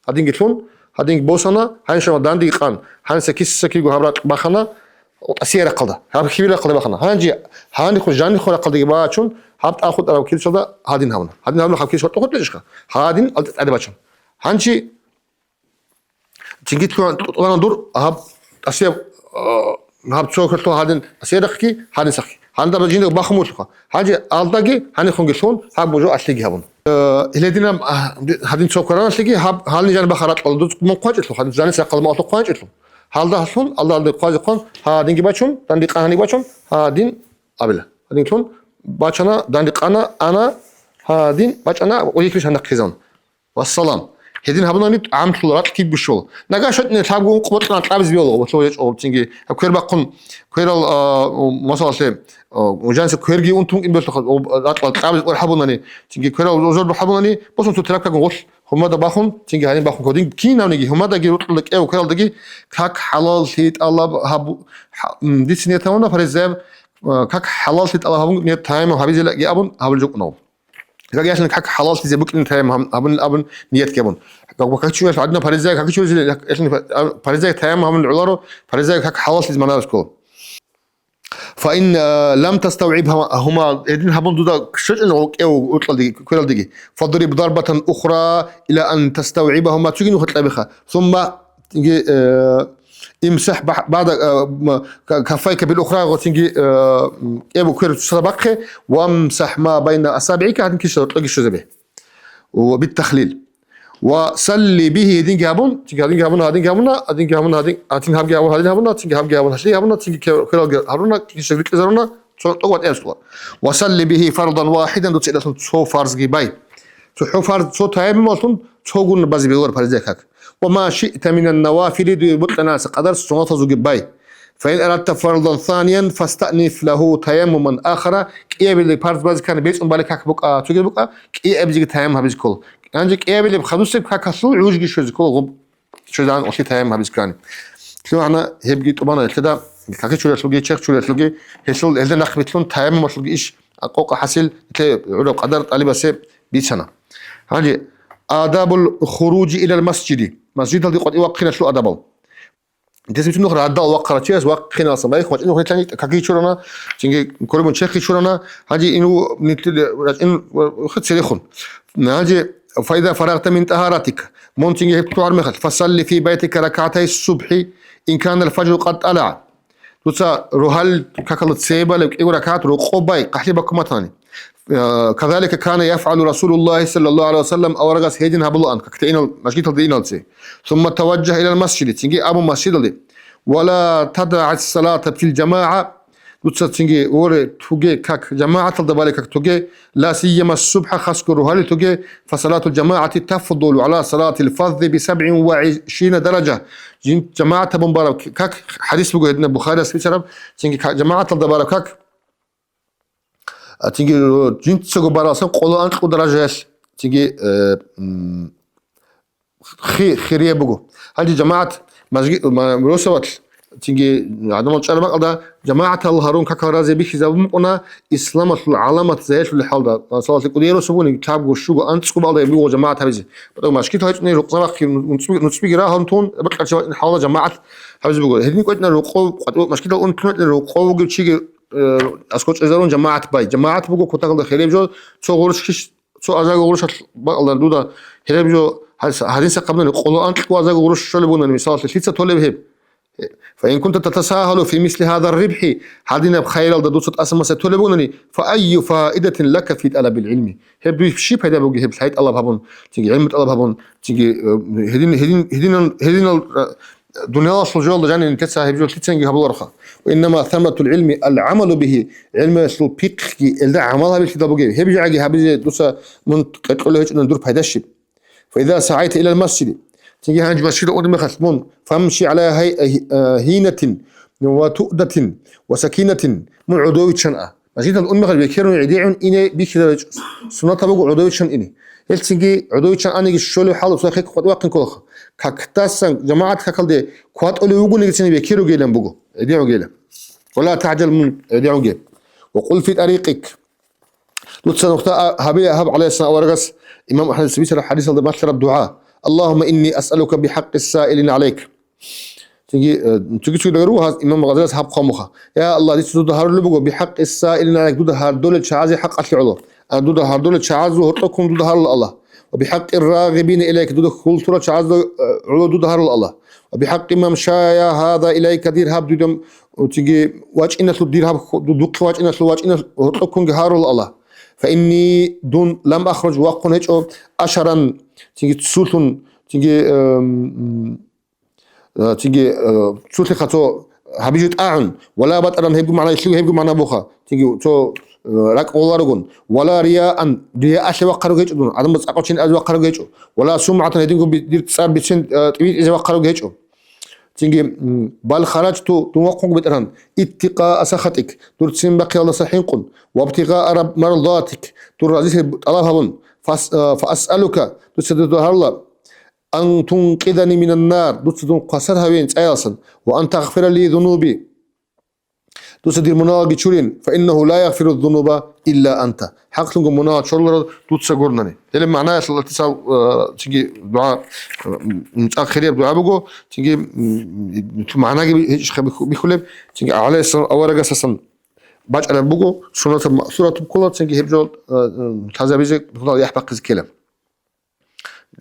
Гьадинги лъун, гьадинги босана, гьанже шама данде къан, гьаниса киса киго гьаб ракь бахана, тӀасияб рахъалда, гьаб хибил рахъалда бахана. Гьанже гьанихъо жанихъо рахъалдаги бачун, гьаб тӀад хутӀараб килищалда гьадин гьабуна. Гьадин гьабуна гьаб килищ хутӀа хутӀичӀха? Гьадин алда тӀаде бачун. Гьанже Цинги тӀугьан-, тӀугьана дур гьаб тӀасияб, а, гьаб цо хӀалъул гьадин тӀасиярахъги, гьадин сахъги. Гьандаба жинда бахун бугелъулха. Гьанже алдаги, гьанихунги лъун, гьаб бужо алъиги гьабун. Э, гьединаб, а, гьадин цо квараналъиги, гьаб гьални жан бахарат къала дуц мун хъванчӀелъул, гьадин жаниса къала мун хъванчӀелъул. Гьалда гьалъун, алда алда хъвазе хъван, гьадинги бачун, данде къан гьаниб бачун, гьадин абила. Гьадин лъун, бачана, данде къана, ана, гьадин бачана, ва йикьиш гьанахъизан. Вассалам. Гьедин гьабунани тӀамлъул ракь киб бищула. Нагагь щвечӀни лъабго ункъ бокьана кьабиз бегьула, гъолъул гьечӀо цинги. Гьаб квер бахъун, кверал, а, масалалъе, а, жаниса кверги унтун кӀин бегьула, о, ракьал кьабиз къвер гьабунани, цинги кверал узор бахъ гьабунани, босун цо тряпкагун гъолъ гьумада бахун, цинги гьаниб бахун кодин, кинавниги гьумадаги рукьула кӀев квералдаги как хӀалаллъи тӀалаб гьабу-, хӀа-, м, дица ният гьабуна, фаризаяб, а, как хӀалаллъи тӀалаб гьабун, ният таяммум гьабизелаги абун, гьабулеб жо букӀуна. Как яшин как хӀалаллъизе букӀин таяммум гьабун, абун ният гьабун. Как, как чуял гьадна париза, как чуял, яшин париза таяммум гьабун гӀоларо, париза как хӀалаллъизе манарас ккола. Фа ин, а, лам таставгӀиб гьума, гьума, гьедин гьабун дуда щвечӀин гъо-, кӀев уркьалдеги, квералдеги. Фадриб дарбатан ухра ила ан таставгӀибагьума, цугин ухъа кьабиха. Сумма, цинги, э, Имсахь бах-, бада, а, ма, ка-, каффайка бил ухра гъоцинги, а, м, кӀебу квер цоцазда бахъе, вамсахь ма байна асабигӀика, гьадин киса кьоги щвезабе. Ва бит тахлил. Ва салли бигьи, гьединги гьабун, цинги гьадинги гьабуна, гьадинги гьабуна, гьадинги гьабуна, гьадин гьабги гьабун, гьадин гьабуна, цинги гьаб-, гьабуна, гьадин гьабуна, цинги кверал гьабуна, цо тӀокӀ батӀияб сукъа. Ва салли бигьи фардан вахидан, дуца гьелдалъун цо фарзги бай. ЦохӀо фарз, цо таяммумалъун цо гун базе бегьула паризаяб как. Ва ма шиъта минан навафили, дуе бокьанаса къадар суннатазулги бай. Фаин арадта фардан саниян фастаъниф лагьу таяммуман ахара, кӀиабилеб парз базе ккани бецӀун балеб как букӀа, цоги букӀа, кӀиабизеги таяммум гьабизе ккола. Гьанже кӀиабилеб хадусеб какалъул гӀужги щвезе ккола гъуб, щвезегӀан улъи таяммум гьабизе ккани. Лъугьана гьебги тӀубана гьелъеда, каки чуралъулги, чехъ чуралъулги, гьелъул гьелда нахъ битӀун таяммумалъулги иш къокъа хӀасил, гьелъе гӀураб къадар тӀалибасе бицана. Гьанже адабул хуружи илал масжиди, масжидалде къватӀив вахъиналъул адабал. Гьес бицун нух радал вахъарав чияс вахъиналсан, байх вачӀин нух нилъани каки чурана, цинги курбун чехъи чурана, гьанже ин у-, нилъ-, рачӀин ва-, ва-, церехун. Гьанже фаиза фарагта мин тӀагьаратика, мун цинги гьеб лъугӀар мехалъ, фасалли фи байтика ракагӀатай субхӀи, ин кана аль-фажру къад тӀалагӀа. Дуца рогьалил какалда цебе балеб кӀиго ракагӀат рокъоб бай, къахӀлъи баккун батани. Э, казалика кана яфгӀалу Расулуллагьи саллаллагьу гӀалайгьи ва саллам, аварагас гьедин гьабулаан, какде инал, мажгиталде иналце. Сумма таважжагь илал масжиди, цинги абун масжидалде. Ва ла тадагӀ ас-салата фил жамагӀа, дуца цинги воре туге как, жамагӀаталда балеб как туге, ла сияма субхӀа, хасго рогьалил туге, фасалатул жамагӀати тафдулу гӀала салатил фаззи би сабгӀин ва гӀишрина даража. Жин-, жамагӀат гьабун бараб как, хӀадис буго гьединаб Бухарияс бицараб, цинги как, жамагӀаталда бараб как, а, цинги, э, жинцаго баралсан къоло анкьго даражаялъ, цинги, э, м, хи-, хирияб буго. Гьанже жамагӀат мажги-, ма-, росабалъ, цинги гӀадамал чӀараб бакӀалда жамагӀатал гьарун какал разе бихьизабун букӀуна исламалъул гӀаламат загьирлъулел хӀалда. Масалалъе, кӀудияб росабуни лъабго, щуго, анцӀго балда гьеб буго жамагӀат гьабизе. БатӀа машгитал гьечӀони рукъзабахъи нуцӀби-, нуцӀбиги рагьун тун, бакьарчи вачӀин хӀалда жамагӀат гьабизе буго. Гьедин кӀвечӀна рукъов, къватӀив-, машгитал ун тун вачӀина рукъовги чиги, э, аскӀов чӀезарун жамагӀат бай. ЖамагӀат буго кутакалда хиреб жо, цо гъурущ хищ-, цо азарго гъурущалъ бакӀалда дуда хиреб жо, гьадис-, гьадинса хъабнани, къоло анкьго азарго гъурущ щолеб бугони, мисалалъе, лъица толеб гьеб? Фа ин кунта татасагьалу фи мисли гьазар рибхӀи, гьадинаб хайралда дуца тӀаса-маса толеб бугони, фа айю фаидатин лака фи тӀалабил гӀилми? Гьеб дуе щиб пайда буго гьеб лъай тӀалаб гьабун, цинги гӀилму тӀалаб гьабун, цинги, э, гьедин, гьедин, гьединал, гьединал, э, дуниялалъул жоялда жанир нилъеца гьеб жо лъицанги гьабулароха. Ва иннама самратул гӀилми ал-гӀамалу бигьи, гӀилмуялъул пикхги элда гӀамал гьабилъидал бугеб. Гьеб жагӀаги гьабизе дуца мун кьекьулев гьечӀони дур пайда щиб? Фаиза сагӀайта илал масжиди, цинги гьанже масжидалде унеб мехалъ мун, фамши гӀала гьай-, гьи-, а, гьинатин ва туъдатин ва сакинатин, мун гӀодовиччан а. Масжидалде унеб мехалъ бекерун гӀедегӀун ине бихьизаб гьечӀо, суннатаб буго гӀодовиччан ине. Гьелцинги гӀодовиччан аниги щолеб хӀал цо хек къватӀивахъин кколаха. Как тӀасан жамагӀат какалде кватӀулев вугониги цин бекер ругейилан буго, гӀедегӀугейилан. Ва ла тагӀжал, мун гӀедегӀуге. Ва къул фи тӀарикъик, дуца нухда а-, гьабе гьаб гӀалайгьиссалам аварагас имам АхӀмадица бицараб хӀадисалда малъараб дугӀа: «Аллагьумма инни асъалука бихӀакъи ссаилина гӀалайк». Цинги, э, цоги-цоги дагӀару гьаз имам Гъазалияс гьаб хъвамуха: «Я Аллагь, дица дуда гьарулеб буго бихӀакъи ссаилина гӀалайк, дуда гьардолел чагӀазе хӀакъалъе гӀоло. А дуда гьардолел чагӀазул гьоркьоб ккун дуда гьарула, Аллагь. Ва бихӀакъи ррагъибина илайка, дуда хьул лъурал чагӀазда, э, гӀоло дуда гьарула, Аллагь. Ва бихӀакъи ман шая гьаза илайка, дир гьаб дуда, м, цинги вачӀиналъул, дир гьаб ху-, ду-, духъе вачӀиналъул, вачӀинал гьоркьоб ккунги гьарула, Аллагь. Фа инни, дун, лам ахруж, вахъун гьечӀо, ашаран, цинги цулъун, цинги, эм, м, э, цинги, э, цулъе хъацо гьабизе тӀагӀун, ва ла батӀаран, гьебго магӀна, гьебго магӀна буха, цинги цо, э, ракӀ гъоларогун, ва ла рияан, рияалъе вахъарав гьечӀо дун, гӀадамаз цӀакъав чин азе вахъарав гьечӀо, ва ла сумгӀатан, гьединго би-, дир цӀар бицен, э, тӀибитӀизе вахъарав гьечӀо. Цинги, м, бал хараджту, дун вахъунго бетӀеран, иттикъаа сахатик, дур ццин бахъиялдаса хӀинкъун, ва ибтигъаа раб-, мардатик, дур разилъи тӀалаб гьабун, фас-, а, фаасъалука, дуца дуда гьарула, ан тункъидани минан нар, дуца дун хвасар гьавеян цӀаялсан, ва ан тагъфира ли зунуби, дуца дир мунагьалги чурин, фа иннагьу ла ягъфиру зунуба илла анта. ХӀакълъунго мунагьал чуруларал дуца гурнани. Гьеле магӀнаялъул латисал, э, цинги дугӀа, э, м, цӀакъ хирияб дугӀа буго, цинги, м, магӀнаги гьечӀищха биху-, бихьулеб, цинги гӀалайгьиссалам аварагасасан бачӀараб буго, суннатаб маъсуратаб ккола, цинги гьеб жо, э, э, лъазабизе, бихьулал яхӀ бахъизе ккела.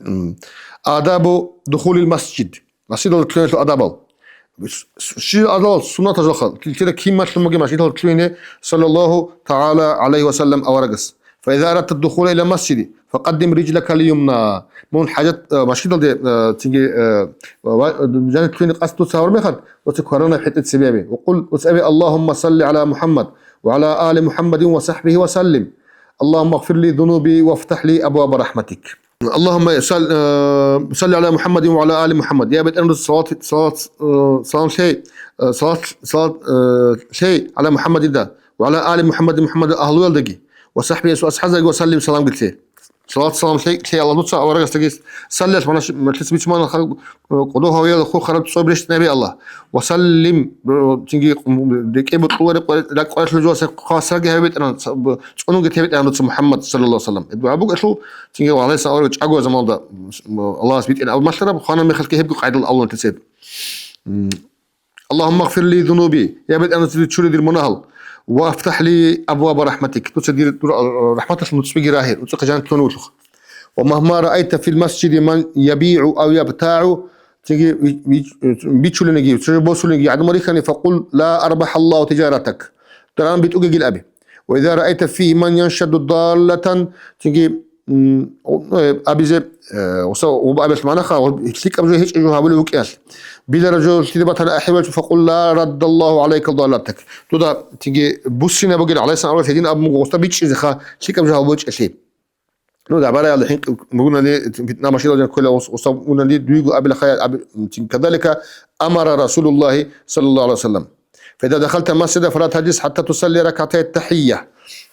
М, адабу духулил масжид. Масжидалда лъугьиналъул адабал. С-, с-, щиб адабал? Суннатазулха. Килтира кин малъун бугеб масжидалда лъугьине, саллаллагьу тагӀала гӀалайгьи ва саллам, аварагас. فإذا أردت الدخول إلى المسجد فقدم رجلك اليمنى. Мун хӀажат, э, машгидалде, э, цинги, э, ва, э, жаниб лъугьине къасд дуца гьабур мехалъ, дуца кваранаб хӀетӀе цебе гьабе. وقل, дуца абе: اللهم صل على محمد وعلى آل محمد وصحبه وسلم. اللهم اغفر لي ذنوبي وافتح لي أبواب رحمتك. اللهم صل، э, صل على محمد وعلى آل محمد. Я БетӀергьан, дуца салат, салат, э, салам лъей, э, салат, салат, э, лъей гӀала МухӀаммадида, ва гӀала али МухӀаммадин, МухӀаммадил агьлуялдаги, ва сахӀбигьи, асхӀабзаги, ва саллим, саламги лъе. Салат, салам лъе, лъе Аллагь дуца аварагасдаги. Саллалъ, ванаш, мажлис бицумана хар-, кӀодо гьавиялда хурхараб цӀоб рещтӀинабе Аллагь. Ва саллим, цинги, рекӀе бокьулареб ракӀ къварилъул жугьасда хвасарги гьаве БетӀергьан, цӀунунги те БетӀергьан дуца МухӀаммад, саллаллагьу гӀалайгьи ва саллам. Дугьа буго лъул, цинги, гьалдаса авараг чӀаго замалда, Аллагьас битӀин абун малъараб, хвана мехалъги гьебги къайдал авлун тесед. اللهم اغفر لي ذنوبي, я БетӀергьан, дуца чуре дир мунагьал, وافتح لي أبواب رحمتك, дуца дир, дур, а, рахӀматалъул нуцӀбиги рагье, нуцӀихъе жанат лъугьунев вугелъулха. ومهما رأيت في المسجد من يبيع أو يبتاع, цинги ви-, ви-, бичулениги, цо босулениги гӀадамал рихьани, فقل: لا أربح الله تجارتك, даран битӀугегил абе. وإذا رأيت فيه من ينشد ضالة, цинги, м, э, абизе, э, гъуса-, гъуба абиялъ магӀнаха, гъо-, лъикӀаб жо гьечӀеб жо гьабулев вукӀиналъ. Билараб жо лъиде батана ахӀи вачӀун, فقل: لا رد الله عليك ضالتك. Дуда, цинги, буссинаб бугел гӀалайгьи ссалам аварагас гьедин абун буго, гъуса бичӀчӀизеха лъикӀаб жо гьабичӀелъи. Ну, дагӀбараялда хӀинкъи бугунани, питна машгидал жаниб ккола, гъус-, гъуса унани дуйго абила хая, аби-, цин, كذلك أمر رسول الله صلى الله عليه وسلم. فإذا دخلت المسجد فلا تجلس حتى تصلي ركعتي التحية.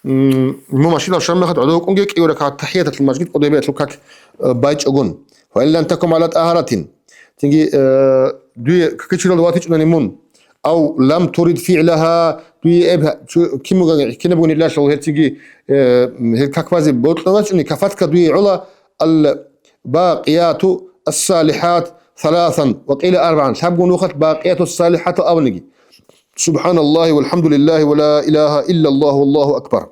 М, мун машгидалъ щвараб мехалъ гӀодов вукӀунге, кӀиго ракагӀат тахӀияталъул, мажгит кӀодобиялъул как, э, байчӀогун. وإن لم تكن على طهارة. Цинги, э, дуе какичуралда ватичӀунани мун. أو لم ترد فعلها, дуе эб-, чу-, кин буган-, кинаб бугони лъалъул гьел цинги, э, гьел как базе бокьун вачӀуни, كفتك, дуе гӀола الباقيات الصالحات ثلاثا وقيل أربعا, лъабго нухалъ бакъияту салихӀатал абуниги: سبحان الله والحمد لله ولا إله إلا الله والله أكبر.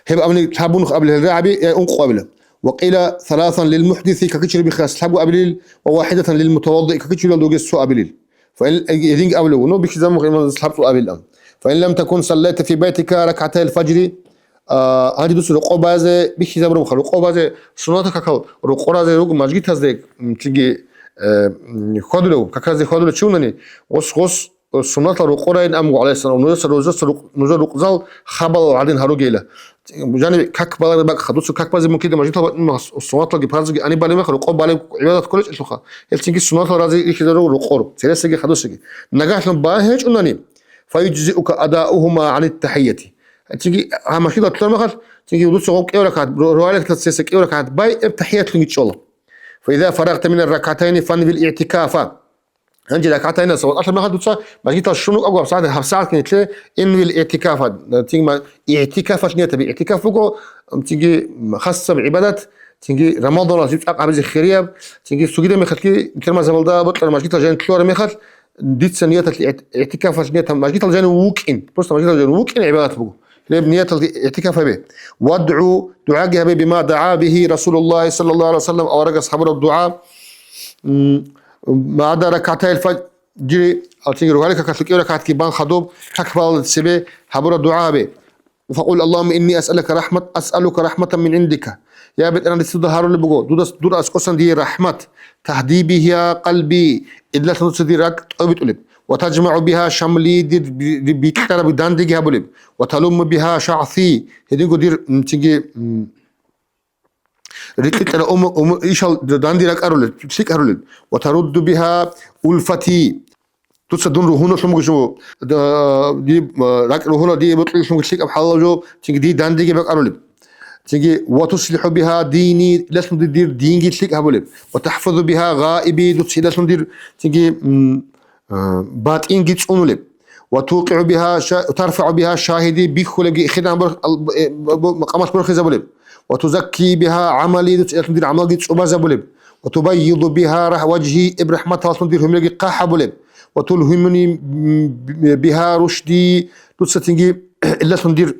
Гьеб абуни лъабго нух абилел рагӀаби, я ункъо абила. وقيل ثلاثا للمحدث, какичураб мехалъ лъабго абилел, وواحدة للمتوضئ, какичурал дугес цо абилел. فإن, гьединги абулев вуго, бихьизабун имамас лъабцӀул абилан. فإن لم تكن صليت في بيتك ركعتي الفجر, а, гьанже дуца рокъоб базе бихьизабурабха, рокъоб базе суннатал какал рокъоразде руго мажгитазде, м, цинги, э, м, хьвадулев, каказде хьвадулев чи вунани, гъос, гъос, суннатал рукъурайин абун буго, гӀалайгьи ссалам, нужеца, нужеца рукъ-, нужер рукъзал хабалал гӀадин гьаругейила. Жаниб как балареб бакӀха, дуца как базе мун кида мажгитал батӀун мехалъ, суннаталги парзги гьаниб балеб мехалъ, рукъоб балеб гӀибадат кколечӀелъулха. Гьелцинги суннатал разе рихьизару рукъор, цересаги хадусаги. Нагагьлъун бан гьечӀунани, فيجزئك أداؤهما عن التحية. Гьелцинги гьа мажгитал батулар мехалъ, цинги дуца гъов кӀиго ракагӀат, ру-, ругьалил цеса кӀиго ракагӀат бай, эб тахӀияталъунги чӀола. فإذا فرغت من الركعتين فانو الاعتكاف. Гьанже ракагӀатайнаса ватӀалъа мехалъ дуца мажгитал щун вукӀаго гьабсагӀат, гьабсагӀат кинитлъе инвил игӀтикафа, цинги ма-, игӀтикафалъ ниятаби. ИгӀтикаф буго, цинги хасаб гӀибадат, цинги Рамазаналъ цӀакъ гьабизе хирияб, цинги цогидаб мехалъги, термазабалда бокьараб мажгитал жаниб лъугьараб мехалъ, дица нияталъ игӀт-, игӀтикафалъ ниятаб, мажгитал жанив вукӀин, просто мажгитал жанив вукӀин гӀибадат буго. Гьеб нияталги игӀтикаф гьабе. وادع, дугӀаги гьабе, بما دعا به رسول الله صلى الله عليه وسلم, аварагас гьабураб дугӀа, м, بعد ركعتي الفجر, алцинги ругьалил какалъул кӀиго ракагӀатги бан хадуб, как балалда цебе гьабураб дугӀа гьабе. فقل: اللهم إني أسألك رحمة، أسألك رحمة من عندك. Я БетӀергьан, дица дуда гьарулеб буго, дуда, дур аскӀосан дие рахӀмат, تهدي بها قلبي, гьелдалъун дуца дир ракӀ тӀобитӀулеб, وتجمع بها شملي, дир би-, би-, бикьараб дандеги гьабулеб, وتلم بها شعثي, гьединго дир, м, цинги, м, рикьикьараб уму-, уму-, ишал данде ракӀарулел, лъикӀ гьарулел, وترد بها ألفتي. Дуца дун ругьуналъун буго жо, да, ди, а, ракӀ ругьуна дие бокьулъун лъикӀаб хӀалал жо, цинги дие дандеги бакӀарулеб. Цинги, وتصلح بها ديني, илалъун дир динги лъикӀ гьабулеб. وتحفظ بها غائبي, дуца илалъун дир, цинги, м, а, батӀинги цӀунулеб. وتوقع بها شا-، ترفع بها شاهدي, бихьулебги хидан бор-, ал-, э, б-, б-, макъамалъ борхизабулеб. وتزكي بها عملي, дуца илалъун дир гӀамалги цӀубазабулеб. وتبيض بها رح-، وجهي, эб рахӀматаллъун дир гьумерги хъахӀабулеб. وتلهمني, м, بها رشدي, дуца цинги илалъун дир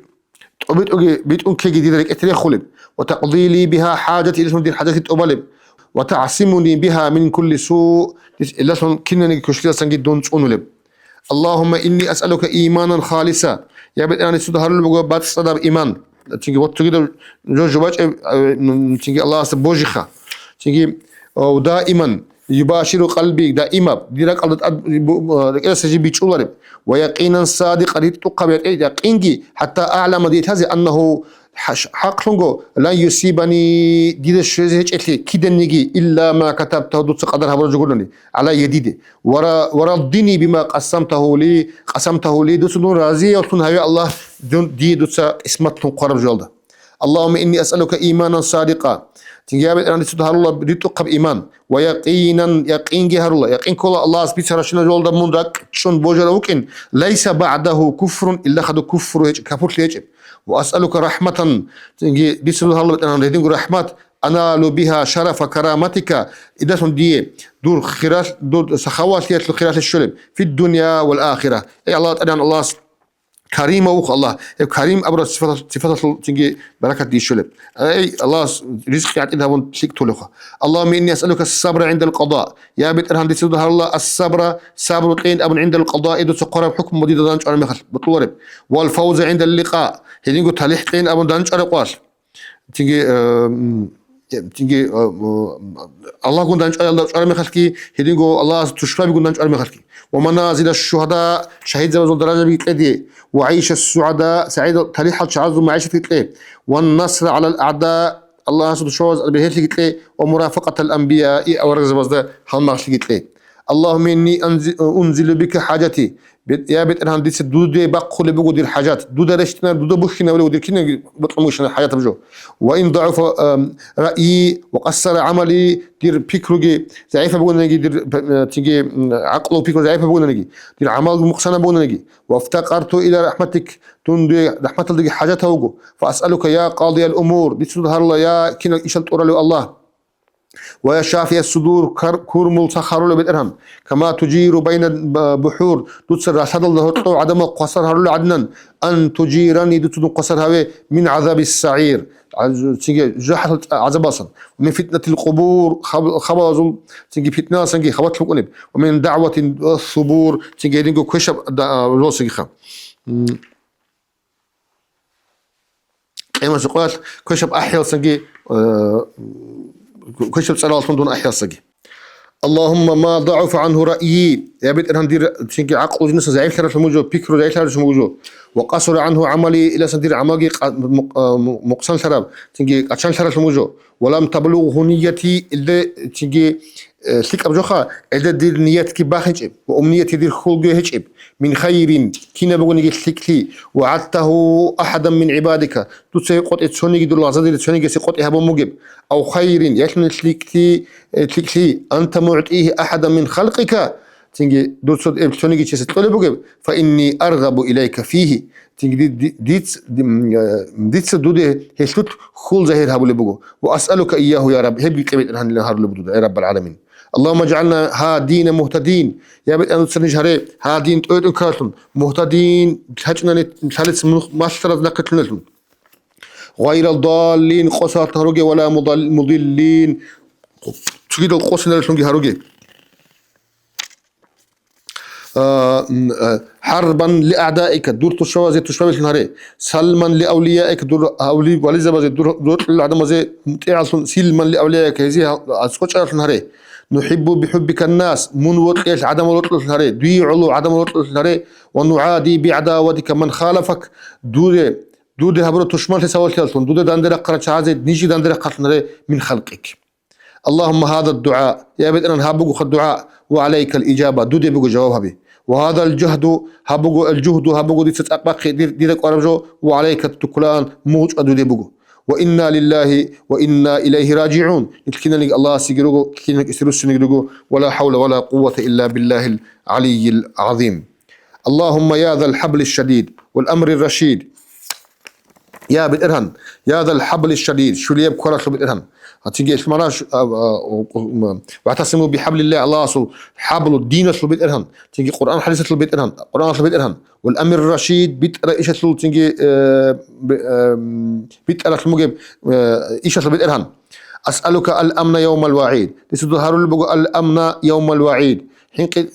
тӀобитӀуги битӀун ккеги дида рекӀелъ рехулеб. وتقضي لي بها حاجتي, илалъун дир хӀажатги тӀубалеб. وتعصمني بها من كل سوء, илалъун кинаниги квешлъиялдасанги дун цӀунулеб. اللهم إني أسألك إيمانا خالصا. Я БетӀергьан, дица дуда гьарулеб буго бацӀцӀадаб иман. Цинги вот цогидаб жо жубачӀеб, э, м, цинги Аллагьасда божиха. Цинги, э, даиман, юбаширу къалби, даимаб, дир ракӀалда тӀад, бу-, бу-, рекӀелдаса жиб бичӀчӀулареб. Ва якъинан садикъа, ритӀухъаб якъи-, якъинги, хӀатта аълама, дие лъазе, аннагьу, хӀаш-, хӀакълъунго, лан юсибани, дида щвезе гьечӀелъи киданиги, илла ма катабтагьу, дуца къадар гьабураб жо гурони, гӀалайя, диде. Ва ра-, ва раддини бима къасамтагьу ли, къасамтагьу ли, дуца дун разиявлъун гьаве, Аллагь, дун, дие дуца къисматлъун хъвараб жоялда. Аллагьумма инни асъалука иманан садикъа. Цинги, я БетӀергьан, дица дуда гьарула ритӀухъаб иман. Ва якъинан, якъинги гьарула. Якъин ккола Аллагьас бицарабщинаб жоялда мун ракӀчӀун божарав вукӀин. Лайса багӀдагьу куфрун, илла хадуб куфру гьечӀеб, капурлъи гьечӀеб. Ва асъалука рахӀматан. Цинги, дица дуда гьарула, БетӀергьан, гьединго рахӀмат. Аналу биха шарафа караматика. Идалъун дие дур хирал-, дур сахаватлъиялъул хиралъи щолеб. Фид дунья вал ахира. Эй Аллагь, БетӀергьан, Аллагьас Каримав вух Аллагь. Гьеб Карим абураб сифатал-, сифаталъул цинги баракат дие щолеб. Ай, Аллагьас ризкъи гӀатӀид гьабун лъикӀ толевха. Аллагьумма инни асъалука ас-сабра гӀиндал къада. Я БетӀергьан, дица дуда гьарула ас-сабра, сабру кьейин абун гӀиндал къадаи, дуца хъвараб хӀукму дида данчӀвараб мехалъ бокьулареб. Вал фавза гӀиндал ликъа. Гьединго талихӀ кьейин абун данчӀвараб къвалъ. Цинги, э, м, э, цинги, э, м, Аллагьгун данчӀвараб мехалъги, гьединго Аллагьас тушбабигун данчӀвараб мехалъги. Ва маназила шугьада, шагьидзабазул даражабиги кье дие. Ва гӀайша сугӀада, сагӀидал талихӀал чагӀазул магӀишатги кье. Ва насра гӀалал агӀда, Аллагьасул душманаз бергьенлъиги кье. Ва мурафакъатал анбияи, аварагзабазда гьалмагълъиги кье. Аллагьумма инни анзи-, унзилу бика хӀажати. Бет-, я БетӀергьан, дица дуде бахъулеб буго дир хӀажат. Дуда рещтӀинаб, дуда бухьинабулеб буго дир кинабги бокьун бугищинаб хӀажатаб жо. Ва ин дагӀуфа, ам, раъи ва къассара гӀамали, дир пикруги загӀипаб бугонаниги, дир, э, цинги, м, гӀакълу пикру загӀипаб бугонаниги, дир гӀамалги мукъсанаб бугонаниги. Ва афтакъарту иля рахӀматик, дун дуе рахӀматалдаги хӀажатав вуго. Фа асъалука, я къадиял умур, дица дуда гьарула, я кинал ишал тӀуралев Аллагь. Ва я шафия судур, кар-, курмул цах гьарулев БетӀергьан. Кама тужиру байна б-, бухӀур, дуца ралъадалда гьоркьов гӀадамал хъвасар гьарулел гӀадинан, ан тужирани, дуца дун хъвасар гьаве, мин гӀазаби сагӀир, гӀаз-, цинги жужахӀалъул гӀазабалсан, мин фитнатил къубур, хаб-, хабалазул цинги питналсанги хабалъ букӀунеб, ва мин дагӀватин субур, цинги гьединго квешаб да-, росигиха. М. Къиямасеб къоялъ квешаб ахӀиялсаги, э, квешаб цӀаралъун дун ахӀиялсаги. Аллагьумма ма дагӀуфа гӀанху раъйи, я БетӀергьан, дир цинги гӀакълу жинасан загӀиплъаралъун бугьу, пикру загӀиплъаралъун бугьу, ва къасура гӀанху гӀамали, иласан дир гӀамалги къа-, мукъ-, а, му-, мукъсанлъараб, цинги кӀачанлъаралъун бугьу, ва лам таблугъгьу нияти, илда цинги э, лъикӀаб жоха, гӀелда дир ниятги бахинчӀеб ва умнияти дир хьулги гьечӀеб, мин хайрин, кинаб бугониги лъикӀлъи, ва гӀадтагьу ахӀадан мин гӀибадика, дуца гьеб къотӀи цониги дур лагъзадери цонигиясе къотӀи гьабун бугеб, ав хайрин, ялъуни лъикӀлъи, э, лъикӀлъи, анта мугӀтӀигьи ахӀадан мин халкъика, цинги дуца гьеб цониги чиясе кьолеб бугеб, фа инни аргъабу илайка фигьи, цинги ди-, ди-, диц-, ди-, м, э, дица дуде гьелъулъ хьул загьир гьабулеб буго. Ва асъалука ийяху, я Рабб, гьебги кье, БетӀергьан, гьарулеб буго дуда, я Раббал гӀаламин. Аллагьумма жгӀална гьадина мугьтадин. Я БетӀергьан, дуца ниж гьаре гьадин, тӀойтӀун ккаралъун, мугьтадин, лъачӀунани лъалец мух-, малъараз нахъе лъуналъун. Гъайрал даллин, къосаралъун гьаруге, вала мудал-, мудиллин, цогидал къосинаралъунги гьаруге. А, м, а, хӀарбан ли агӀдаика, дур тушбабазе тушбабилъун гьаре. Салман ли авлияика, дур авли-, вализабазе, дур рокьул гӀадамазе мутӀигӀаллъун, силман ли авлияика, гьезие гьал-, аскӀочӀаралъун гьаре. НухӀиббу бихӀуббика ннас, мун вокьиялъ гӀадамал рокьулъун гьаре. Дуе гӀоло гӀадамал рокьулъун гьаре. Ва нугӀади бигӀадаватика ман халафак, дуре, дуде гьабураб тушманлъи сабаблъиялъун, дуда данде рахъарал чагӀазе нижги данде рахъалъун гьаре мин халкъик. Аллагьумма гьаза дугӀа, я БетӀергьан, гьаб бугоха дугӀа, ва гӀалайкал ижаба, дуде буго жаваб гьаби. Ва гьазал жагьду, гьаб буго ал жугьду, гьаб буго дица цӀакъ бахъи дир, дида кӀвараб жо, ва гӀалайка туклан, мугъчӀва дуде буго. Ва инна лиллагьи ва инна илайгьи ражигӀун. Нилъ киналниги Аллагьасеги руго, киналниги руссинеги руго, ва ла хӀавла ва ла къуввата илла биллагьил гӀалиййил гӀазим. Аллагьумма я зал хӀаблиш шадид вал амрир рашид. Я БетӀергьан, я зал хӀаблиш шадид, щулияб кваралъул БетӀергьан. Цинги элъмана ш-, а, а, у-, у-, м, ваътасиму бихӀаблиллагь, Аллагьасул хӀаблу диналъул БетӀергьан. Цинги Къуръан хӀадисалъул БетӀергьан, Къуръаналъул БетӀергьан. Вал амир рашид, битӀара ишалъул цинги, э, б-, эм, битӀаралъун бугеб, э, ишалъул БетӀергьан. Асъалука ал-амна явмал вагӀид. Дица дуда гьарулеб буго ал-амна явмал вагӀид. хӀинкъи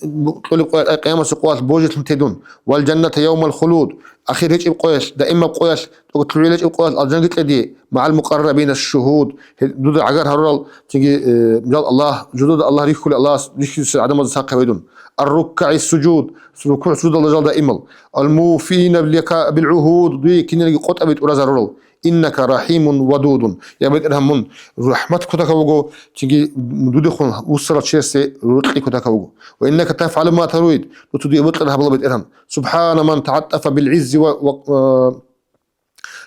кьолеб къоялъ, ай къиямасеб къоялъ божилъун те дун, вал жанната явмал хулуд, ахир гьечӀеб къоялъ, даимаб къоялъ, тӀокӀлъугӀил гьечӀеб къоялъ алжан гьечӀеди, магӀал мукъаррабина шугьуд, гьел дуда гӀагар гьарурал, цинги, э, жал Аллагь, жудуда Аллагь рихьулел, Аллагьас рихьизе гӀадамазда цахъе гьедун. Ар-руккагӀи суджуд, рукугӀ-сужудалда жал даимал. Ал-муфина лака бил-гӀугьуд, дуе киналги къотӀаби тӀуразарурал. Иннака рахӀимун вадудун. Я БетӀергьан, мун рахӀмат кутакав вуго, цинги дудехун вуссарал чиясе рокьи кутакав вуго. Ва иннака тафгӀалу ма турид, дуца дуе бокьараб гьабула, БетӀергьан. СубхӀана ман тагӀаттафа бил-гӀиззи ва, ва, а,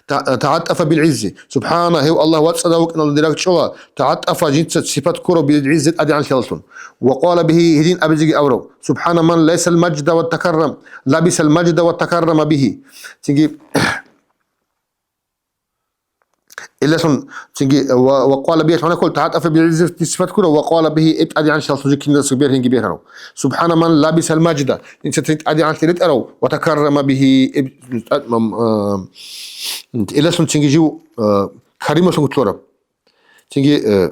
та-, тагӀаттафа бил-гӀиззи. СубхӀана, гьев Аллагь вацӀцӀадав вукӀиналда ракӀчӀола, тагӀаттафа, жинца сипат ккурав, бил-гӀиззи, тӀадегӀанлъиялъун. Ва къала бигьи, гьедин абизеги абурав. СубхӀана ман лабисал мажда ва такаррам, лабисал мажда ва такаррама бигьи. Цинги Илалъун цинги ва, ва къала бигьи, гьанаккол тагӀаттафа бил-гӀиззи сипат ккурав, ва къала бигьи, эб тӀадегӀанлъиялъун жиккиндаса бергьинги бергьарав. СубхӀана ман лабисал мажда, инца цин тӀадегӀанлъи ретӀарав, ва такаррама бигьи, эб, тӀад-, мам, а, илалъун цинги жив, а, карималъун гутлъурав. Цинги, э,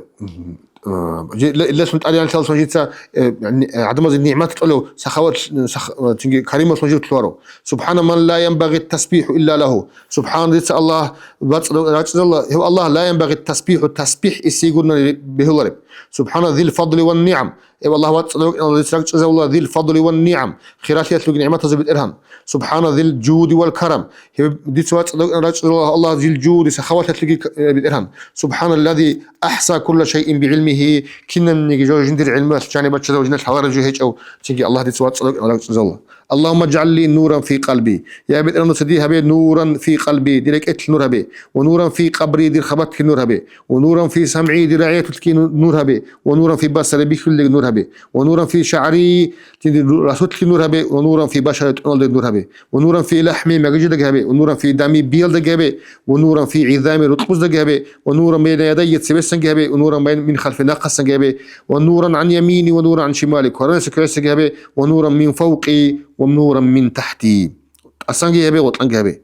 э, жи-, ла-, илалъун тӀадегӀанлъиялъун жинца, э, ни-, э, гӀадамазе нигӀмат кьолев сахават, сах-, э, цинги карималъун жив лъугьарав. СубхӀана ман ла янбагъи тасбихӀу илла лагьу. СубхӀана, дица Аллагь вацӀцӀадав ракӀчӀезала, гьев Аллагь ла янбагъи тасбихӀу, тасбихӀ эсигурнани бегьулареб. СубхӀана зил фадли ван нигӀам. Эб Аллагь вацӀцӀадав вукӀиналда дица ракӀчӀезавула зил фадли ван нигӀам, хиралъиялъулги нигӀматазул БетӀергьан. СубхӀана зил жуди вал карам. Гьеб дица вацӀцӀадав вукӀиналда рачӀула Аллагь зил жуди, сахавалъалъулги к-, э, БетӀергьан. СубхӀаналлази ахӀса кулла шайин бигӀилмигьи, кинабниги жо жиндир гӀилмуялъ жаниб баччадав, жинда лъалареб жо гьечӀев, цинги Аллагь дица вацӀцӀадав вукӀиналда рачӀезавула. Аллагьумма жагӀалли нуран фи къалби. Я БетӀергьан, дуца дие гьабе нуран фи къалби, дир рекӀелъ нур гьабе, ва нуран фи къабри, дир хабалъги нур гьабе, ва нуран фи самгӀи, дир рагӀиятулъги ну-, нур гьабе, ва нуран фи басари, бихьулелги нур гьабе, ва нуран фи шагӀри, дир расулъги нур гьабе, ва нуран фи башари, тӀуналдаги нур гьабе, ва нуран фи лахӀми, магижидаги гьабе, ва нуран фи дами, биялдаги гьабе, ва нуран фи гӀизами, рукъбуздаги гьабе, ва нуран байна ядайя, цебесанги гьабе, ва нуран байн мин халфи, нахъасанги гьабе, ва нуран гӀан ямини, ва нуран гӀан шимали, кваранасе квересаги гьабе, ва нуран мин фавкъи, ва нуран мин тахӀти. ТӀасанги гьабе, гъотӀанги гьабе.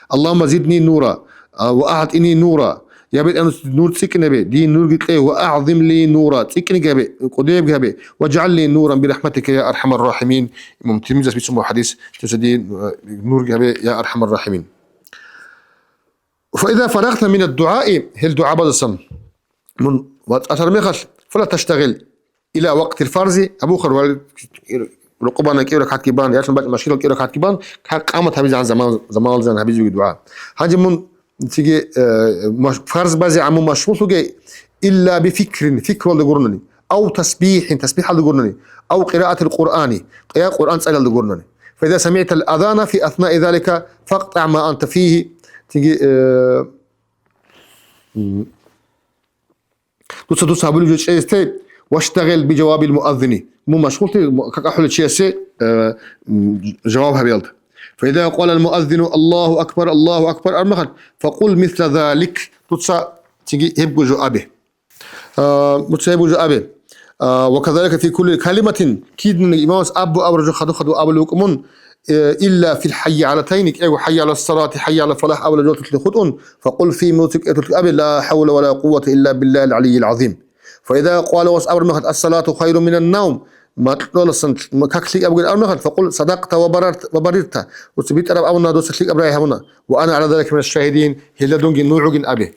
Аллагьумма зидни нура, а, ва агӀтӀини нура. Я БетӀергьан, нур цӀикӀкӀинабе, дие нурги кье, ва агӀзим ли нура, цӀикӀкӀинги гьабе, кӀудиябги гьабе, ваджгӀалли нуран бирахӀматика я архӀамар рахӀимин. Имам Тирмизияс бицун буго хӀадис, дуца дие, а, нурги гьабе, я архӀамар рахӀимин. Фаиза фарагъта минад дугӀаи, гьел дугӀабазасан мун вацӀцӀалъараб мехалъ, фала таштагъил ила вакътил фарзи, абухъа рукъубана кӀиго ракагӀатги бан, ялъун бачӀун машгидал кӀиго ракагӀатги бан, гьаб къамат гьабизегӀан заман, заманалзан гьабизеги дугӀа. Гьанже мун цинги, э, маш-, фарз базе гӀамму машгъул вуге, илла бификрин, фикралда гурони, ав тасбихӀин, тасбихӀалда гурони, ав къираатил Къуръани, къия Къуръан цӀалиялда гурони. Фаиза самигӀтал азана фи аснаи залика, факътагӀ ма анта фигьи. Цинги, э, м, Дуца, дуца гьабулеб жо чӀезесте, ваштагъил би жавабил муаззини. Мун машгъулте, как ахӀулев чиясе, э, м, жаваб гьабиялда. Фаиза къала ал муаззину, Аллагьу акбар, Аллагьу акбар, армахал, факъул мисла залик. Дуца цинги гьебго жо абе. А, дуца гьебго жо абе. А, ва казалика фи кулли калиматин, кидни имамас абу абра жо хаду-хаду абулев вукӀун, Э, илла фил хӀаййи гӀалатайни, кӀиго хӀаййа гӀалас салати, хӀаййа гӀалал фалахӀ абула жолтулъе хутӀун, факъул фи муцикӀатулъ абе, ла хӀавла ва ла къуввата илла биллагьил гӀалиййил гӀазим. Фаиза къала вас абураб мехалъ, ассалату хайрун минан навм, макьуласан как лъикӀаб бугин абураб мехалъ, факъул садакъта ва барарт-, ва барирта, дуца битӀараб абуна, дуца лъикӀаб рагӀи гьабуна, ва ана гӀала залика минаш шагьидин, гьелда дунги нугӀугин абе.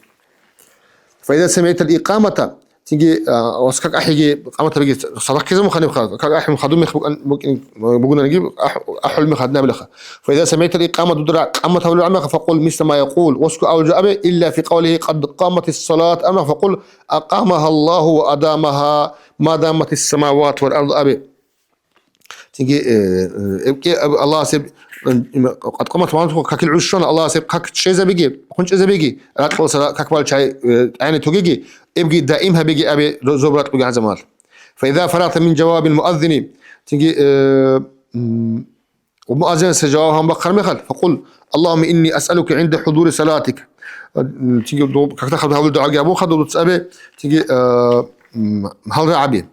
Фаиза самигӀтал икъамата, цинги, а, вас как ахӀиги, къамат гьабиги, садахъ ккезабун ханибха, как ахӀун хадуб мех букӀан-, букӀин-, бугунаниги, ахӀ-, ахӀул мех гьадин абилаха. Фаиза самигӀтал икъама, дуда къамат гьабулеб гӀамаха, факъул мисла ма якъул, вас как абулеб жо абе, илла фи къавлигьи къад къаматис салат, амма факъул акъамагьа Аллагьу ва адамагьа ма даматис самавату вал арду абе. Цинги, э, э, эб-, кӀе-, аб-, Аллагьас эб-, м, къадкъамат ванцухъ какил гӀуж щвана, Аллагьас эб как чӀезабиги, хъун чӀезабиги, ракьалса как бал чай, э, тӀагӀине тогиги, эбги даим гьабиги абе ро-, зоб ракьуги гьанзамал. Фаиза фарагъта мин жавабил муаззини, цинги, э, м, муаззинасе жаваб гьан бахъар мехалъ, факъул, Аллагьумма инни асъалука гӀинда хӀудури салатик. Э, м, цинги ду-, какда хадуб гьабул дугӀаги абун хадуб дуца абе, цинги, э, м, гьал рагӀаби.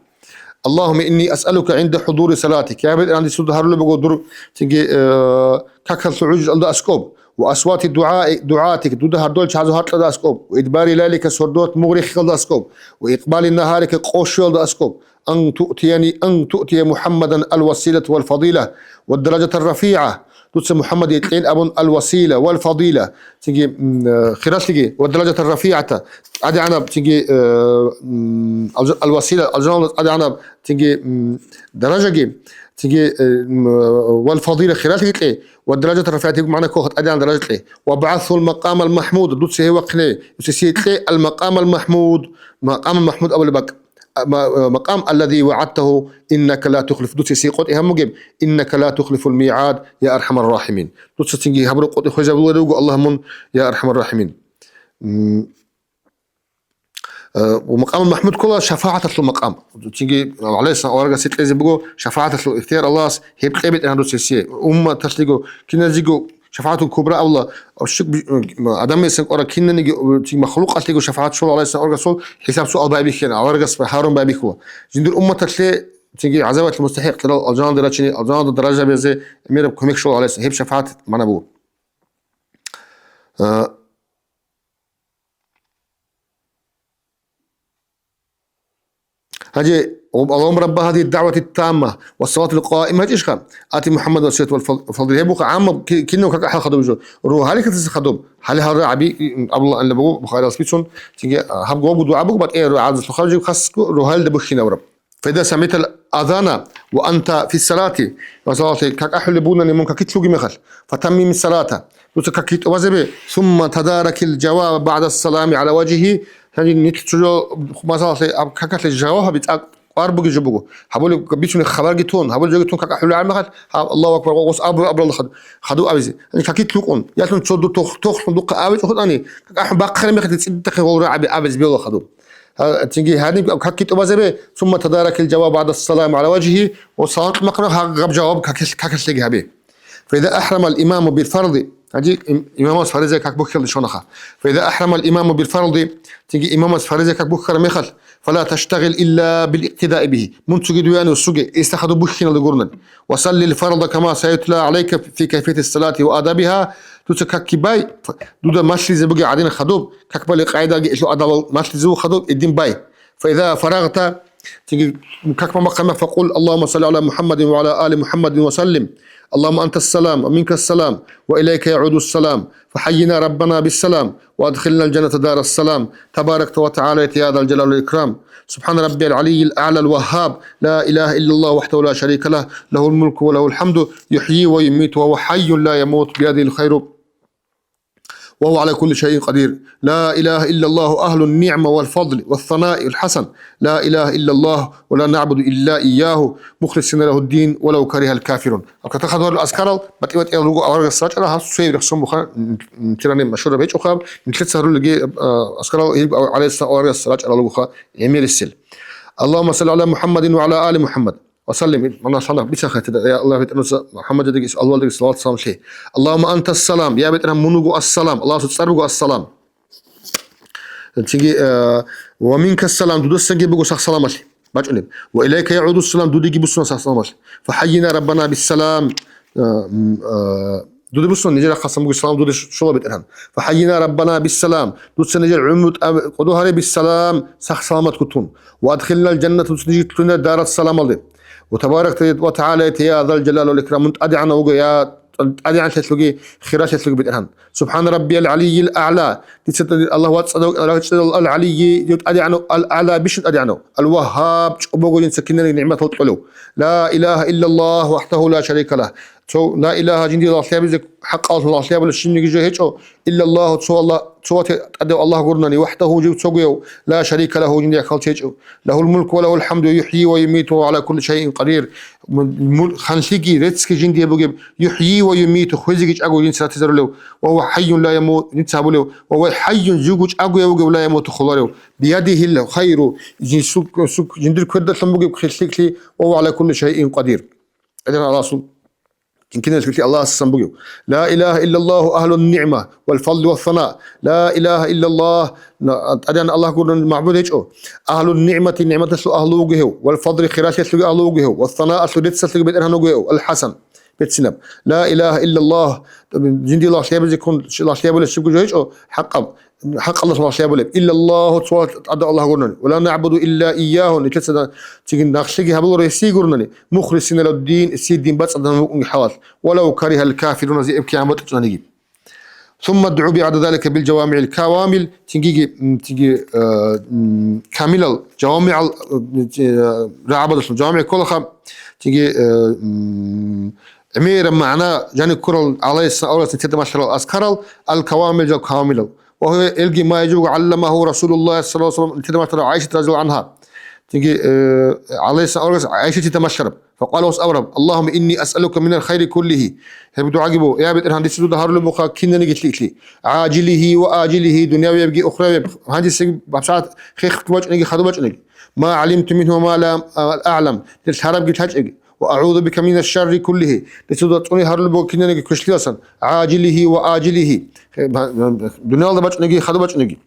Аллагьумма инни асъалука гӀинда хӀудури салатик. Я БетӀергьан, дица дуда гьарулеб буго дур, цинги, э, какалъул гӀужалда аскӀоб, ва асвати дугӀаи-, дугӀатик, дуда гьардол чагӀазул гьаркьалда аскӀоб, ва идбари лайлика, сордоялъ мугъ рехиялда аскӀоб, ва икъбали нагьарика, къо щуялда аскӀоб, أن تؤتيني، أن تؤتي محمدا الوسيلة والفضيلة والدرجة الرفيعة. Дуца МухӀаммадие кьейин абун, الوسيلة والفضيلة, цинги, м, э, хиралъиги, والدرجة الرفيعة, тӀадегӀанаб, цинги, э, м, алж-, الوسيلة, алжаналда тӀадегӀанаб, цинги, м, даражаги, цинги, э, м, والفضيلة, хиралъиги кьей, والدرجة الرفيعة, гьеб магӀна ккола тӀадегӀанаб даража кьей. وابعثه المقام المحمود, дуца гьев вахъине, дуца гьесие кьей المقام المحمود, макъамул махӀмуд абулеб бакӀ. ма-, макъам, الذي وعدته إنك لا تخلف, дуца гьесие къотӀи гьабун бугеб, إنك لا تخلف الميعاد يا أرحم الراحمين. Дуца цинги гьабураб къотӀи хвезабуларевго, Аллагь, мун, я архӀамар рахӀимин. М, э, ва макъамул махӀмуд ккола шафагӀаталъул макъам. Цинги гӀалайгьиссалам аварагасе кьезе буго шафагӀаталъул ихтияр Аллагьас, гьеб кье, БетӀергьан, дуца гьесие. Умматалъего, киназего шафагӀатул кубра абула, щук би-, адамисан кӀвара кинаниги, цин махлукъалъего шафагӀат щола гӀалайгьиссалам аварагасул, хӀисаб-суал байбихьана, аварагас гьарун байбихьула. Жиндир умматалъе цинги гӀазабалъе мустахӀикълъарал алжаналде рачине, алжаналда даража базе гӀемераб кумек щола гӀалайгьиссалам. Гьеб шафагӀат магӀна буго. А, Гьанже, اللهم رب هذه الدعوة التامة والصلاة القائمة гьечӀищха, آت محمدا الوسيلة والفضيلة. Гьеб буго гӀамма ки-, кинав как ахӀал хадуб жо. Рогьалихъалдаса хадуб. Гьале гьал рагӀаби, м, абула анлаб буго Бухарилъ бицун, цинги, а, гьаб гьаб дугӀа буго батӀияб рагӀазалъухъаб жо хасго рогьалида бухьинабураб. فإذا سمعت الأذان وأنت في الصلاة, масалалъе, как ахӀулеб бунани мун какилъ вугеб мехалъ, فتمم الصلاة, дуца каки тӀубазабе, ثم تدارك الجواب بعد السلام على وجهه, гьанже нилъ цо жо, масалалъе, аб-, какалъе жаваб гьаби цӀакъ кӀвар бугеб жо буго. Гьабулеб бицунеб хабарги тун, гьабулеб жоги тун как ахӀулеб гӀемехалъ, гьаб, Аллагьу акбар, гъос абу-, абуралда хад-, хадуб абизе. Гьанже какилъ вукъун, ялъун цо ду-, тох-, тохлъун духъа абичӀо хутӀани, как ахӀун бахъараб мехалъ цӀидахъе гъол рагӀаби абизе бегьула хадуб. Гьа, цинги гьадин каки тӀубазабе, ثم تدارك الجواب بعد السلام على وجهه, ва салам кьун бахъана гьаб, гьаб жаваб какил-, какалъеги гьабе. فإذا أحرم الإمام بالفرض, гьанже им-, имамас фаризаяб как бухьиялде щонаха. فإذا أحرم الإمام بالفرض, цинги имамас фаризаяб как бухьараб мехалъ, فلا تشتغل إلا بالاقتداء به, мун цоги дуяни суге, гьесда хадуб бухьиналда гурони. وصل الفرض كما سيتلى عليك في كيفية الصلاة وآدابها, дуца каки бай, дуда малъизе бугеб гӀадин хадуб, как балеб къагӀидаги гьелъул адабал малъизе буго хадуб, гьедин бай. فإذا فرغت, цинги как бан бахъана, فقل اللهم صل على محمد وعلى آل محمد وسلم. اللهم أنت السلام ومنك السلام وإليك يعود السلام. فحينا ربنا بالسلام وأدخلنا الجنة دار السلام. تباركت وتعاليت يا ذا الجلال والإكرام. سبحان ربي العلي الأعلى الوهاب. لا إله إلا الله وحده لا شريك له. له الملك وله الحمد يحيي ويميت وهو حي لا يموت بيده الخير وهو على كل شيء قدير. لا إله إلا الله أهل النعمة والفضل والثناء الحسن. لا إله إلا الله ولا نعبد إلا إياه مخلصين له الدين ولو كره الكافرون. Аб катахъ гьарулел азкарал батӀи-батӀиял руго аварагас рачӀарал, гьаб цояб рехсон буха, м, м, тирани машгьураб гьечӀоха, нилъеца гьарулелги, а, азкарал гьеб гӀалайгьиссалам аварагас рачӀарал ругоха гӀемерисел. اللهم صل على محمد وعلى آل محمد. Ва саллим, мана лъана бицахъе, я Аллагь, БетӀергьанас МухӀаммадидаги авлалдаги салават-салам лъе. Аллагьумма анта ас-салам, я БетӀергьан, мун вуго ас-салам, Аллагьасул цӀар буго ас-салам. Цинги, э, ва минка ас-салам, дудасанги буго сах-саламалъи бачӀунеб. Ва илайка яъуду ас-салам, дудеги буссуна сах-саламалъи. Фа хӀаййина раббана бис-салам, э, м, э, Дуде буссун, нижер рахъасан буго салам, дуде щола, БетӀергьан. Фа хӀаййина раббана бис-салам. Дуца нижер гӀумру тӀа-, кӀодо гьаре бис-салам, сах-саламат гутун. Ва адхилнал жанната, дуца нижер лъугьине дарас саламалде. Ва табаракта ва тагӀалайта я зал жалали вал икрам, мун тӀадегӀанав вуго, я тӀадегӀанлъалъуги хиралъалъуги БетӀергьан. Субхана раббиял гӀалийил аъла. Дица тӀад-, Аллагь вацӀцӀадав рагӀчӀвал ал-гӀалийи, див тӀадегӀанав, ал-аъла бищун тӀадегӀанав. Ал-Вагьгьаб, чӀобого жинца киналги нигӀматал кьолев. Ла илагьа иллаллагь вахӀдагьу ла шарика лагь. Цо ла илагьа жиндир лагълъи гьабизе хӀакъалъулъ лагълъи гьабулев щибниги жо гьечӀо, иллаллагьу, цо Аллагь, цо вате тӀадев Аллагь гурнани, вахӀдагьу жив цогояв, ла шарика лагьу жиндир хьал чечӀев, лагьул мулку ва лагьул хӀамду, юхӀйи ва юмиту ва гӀала кулли шайин къадир. Мул-, ханлъиги, реццги жиндие бугеб, юхӀйи ва юмиту, хвезеги чӀаго жинца ратизарулев, ва гьува хӀайюн ла ямут, жинца гьабулев, ва гьува хӀайюн, живго чӀагояв вугев, ла ямуту, холарев, биядигьил хайру, жин-, сук-, сук-, жиндир квердалъун бугеб хирлъиклъи, ва гьува гӀала кулли шайин къадир. ГӀедегӀан Аллагьасул Кинкиналъулъи Аллагьасдасан бугев. Ла илагьа иллаллагьу агьлун нигӀма вал фадли вассана. Ла илагьа иллаллагь, на-, тӀадегӀан Аллагь гурнани магӀбуд гьечӀо. Агьлун нигӀмати, нигӀматалъул агьлу вуго гьев. Вал фадли, хиралъиялъулги агьлу вуго гьев. Вассана, алъул реццалъулги БетӀергьан вуго гьев. Ал-ХӀасан. Бецинаб. Ла илагьа иллаллагь, жиндир лагълъи гьабизе ккун, лагълъи гьабулеб щибго жо гьечӀо, хӀакъаб. хӀакъалъулъ гьабулеб, илла Аллагьу, цо тӀадав Аллагь гурнани, ва ла нагӀбуду илла ийягьу, нилъеца цинги нахълъиги гьабуларо гьесие гурнани, мухлисина лагьуддин, гьесие дин бацӀцӀадаб букӀунги хӀалалъ, ва лав каригьал кафируна, зиэб кигӀан батӀичӀониги. Сумма дугӀу бигӀда залика бил жавамигӀил кавамил, цинги, м, цинги, э, м, камилал, жавамигӀал, э, рагӀабадалъун, жавамигӀ кколаха, цинги, э, м, гӀемераб магӀна жаниб ккурал гӀалайгьиссалам аварагасда нилъеда малъарал азкарал, ал-кавамил жал кавамилал. Ва гьуя, элги ма гьеб жо буго, гӀалламагьу Расулуллагь саллаллагьу гӀалайгьи ва саллам, нилъеда малъараб ГӀайшат радияллагьу гӀангьа. Цинги, э, гӀалайгьиссалам аварагас ГӀайшатида малъараб. Факъала, ас абураб: «Аллагьумма инни асъалука минал хайри куллигьи». Гьеб дугӀаги буго: «Я БетӀергьан, дица дуда гьарулеб буха кинаниги лъикӀлъи. ГӀажилигьи ва ажилигьи, дунявиябги ухравияб, гьанжесеги бабсагӀат хехги бачӀунеги, хадуб бачӀунеги. Ма гӀалимту мингьу ва ма лам аъгӀлам, дида лъарабги лъачӀебги. Ва агӀузу бика минаш шарри куллигьи, дица дуда цӀуни гьарулеб буго кинаниги квешлъиласан, гӀажилигьи ва ажилигьи». Дуниялда бачӀунеги, хадуб бачӀунеги.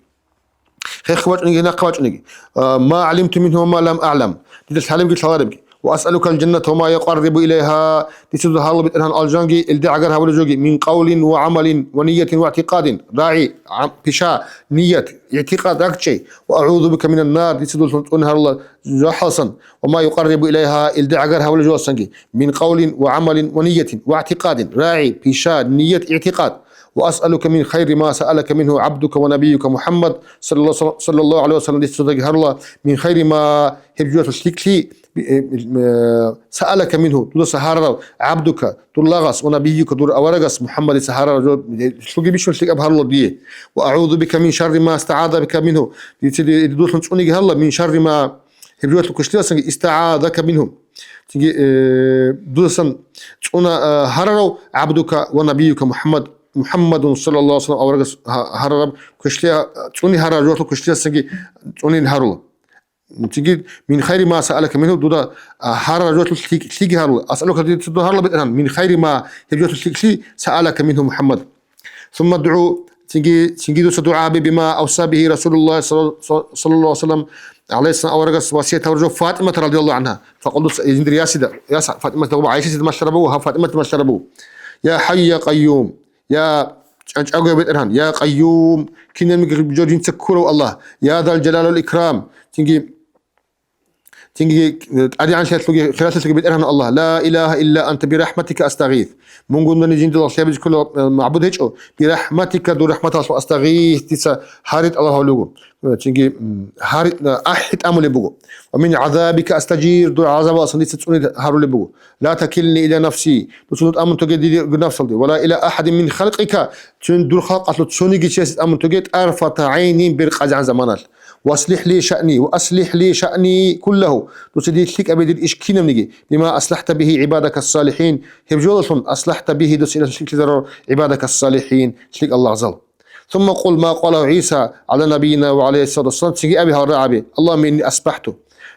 Хехги бачӀунеги, нахъа бачӀунеги. А, ма гӀалимту мингьу ва ма лам аъгӀлам. Дида лъалебги лъаларебги. Ва асъалукал жанната ва ма юкъаррибу илайгьа. Дица дуда гьарулеб, БетӀергьан, алжанги, илда гӀагар гьабулеб жоги, мин къавлин ва гӀамалин ва ниятин ва игӀтикъадин. РагӀи, гӀам-, пиша, ният, игӀтикъад, ракӀчӀей. Ва агӀузу бика минан нар. Дица дулъун цӀуни гьарула жужахӀалсан. Ва ма юкъаррибу илайгьа, илда гӀагар гьабулеб жоасанги. Мин къавлин ва гӀамалин ва ниятин ва игӀтикъадин. РагӀи, пиша, ният, игӀтикъад. Ва асъалука мин хайри ма саалака мингьу гӀабдука ва набиюка МухӀаммад, саллаллагьу, саллаллагьу гӀалайгьи ва саллам, дица цодаги гьарула, мин хайри ма, гьеб жоялъул лъикӀлъи, э, э, саалака мингьу, дудаса гьарарав, гӀабдука, дур лагъас, ва набиюка, дур аварагас МухӀаммадица гьарарав жо, э, лъуги бищун лъикӀаб гьарула дие. Ва агӀузу бика мин шарри ма стагӀаза бика мингьу, дица ди-, дудулъун цӀуниги гьарула, мин шарри ма, гьеб жоялъул квешлъиласанги, истагӀазака мингьу. Цинги, э, дудасан цӀуна, э, гьарарав гӀабдука ва набиюка МухӀаммад, МухӀаммадун саллаллагьу гӀалайгьи ва саллам аварагас гьа-, гьарараб квешлъи, цӀуни гьарарав жоялъул квешлъиласанги цӀунин гьарула. Цинги, мин хайри ма саалака мингьу, дуда, а, гьарарав жоялъул лъи-, лъиги гьарула. Асъалука, дица дуда гьарула, БетӀергьан, мин хайри ма, гьеб жоялъул лъикӀлъи, саалака мингьу МухӀаммад. Сумма дугӀу, цинги, цинги дуца дугӀа гьабе, бима авса бигьи Расулуллагь салла-, саллаллагьу гӀалайгьи ва саллам, гӀалайгьиссалам аварагас васият гьабурав жо ФатӀимат радияллагьу гӀангьа. Факъала, дуца, э, жиндир ясида, яс ФатӀимат буго, ГӀайшатида малъараб буго, гьаб ФатӀиматида малъараб буго. Я ХӀайю, я Къайюм, я чӀа-, чӀаго БетӀергьан, я Къайюм, кинабниги жо жинца ккурав Аллагь, я Зал Жалали вал Икрам, цинги, Цинги, э, тӀадегӀанлъиялъулги хиралъиялъулги БетӀергьан Аллагь, ла илагьа илла анта, бирахӀматика астагъис. Мунгунани жиндалъ лъабизе ккола, э, магӀбуд гьечӀо, бирахӀматика, дур рахӀматалъул, астагъис, дица гьари тӀалаб гьабулеб буго. Э, цинги, м, гьари, э, ахӀи тӀамулеб буго. Ва мин гӀазабика астажир, дур гӀазабалдасан дица цӀуни гьарулеб буго. Ла такилни иля нафси, дуца тӀамун тоге диде напсалде. Ва ла иля ахӀадин мин халкъика, цин дур халкъалъул цониги чиясе тӀамун тоге, тӀарфата гӀайнин, бер къазегӀан заманалъ. Ва аслихӀ ли шаъни, ва аслихӀ ли шаъни куллагьу, дуца дие лъикӀабе дир иш кинабниги, бима аслахӀта бигьи гӀибадака ссалихӀин, гьеб жоялъун, аслахӀта бигьи, дуца илан лъикӀлъизарал, гӀибадака ссалихӀин, лъикӀал лагъзал. Сумма къул ма къалагьу ГӀиса гӀала набийина ва гӀалайгьиссалату вассалам, цинги абе гьал рагӀаби, Аллагьумма инни асбахӀту.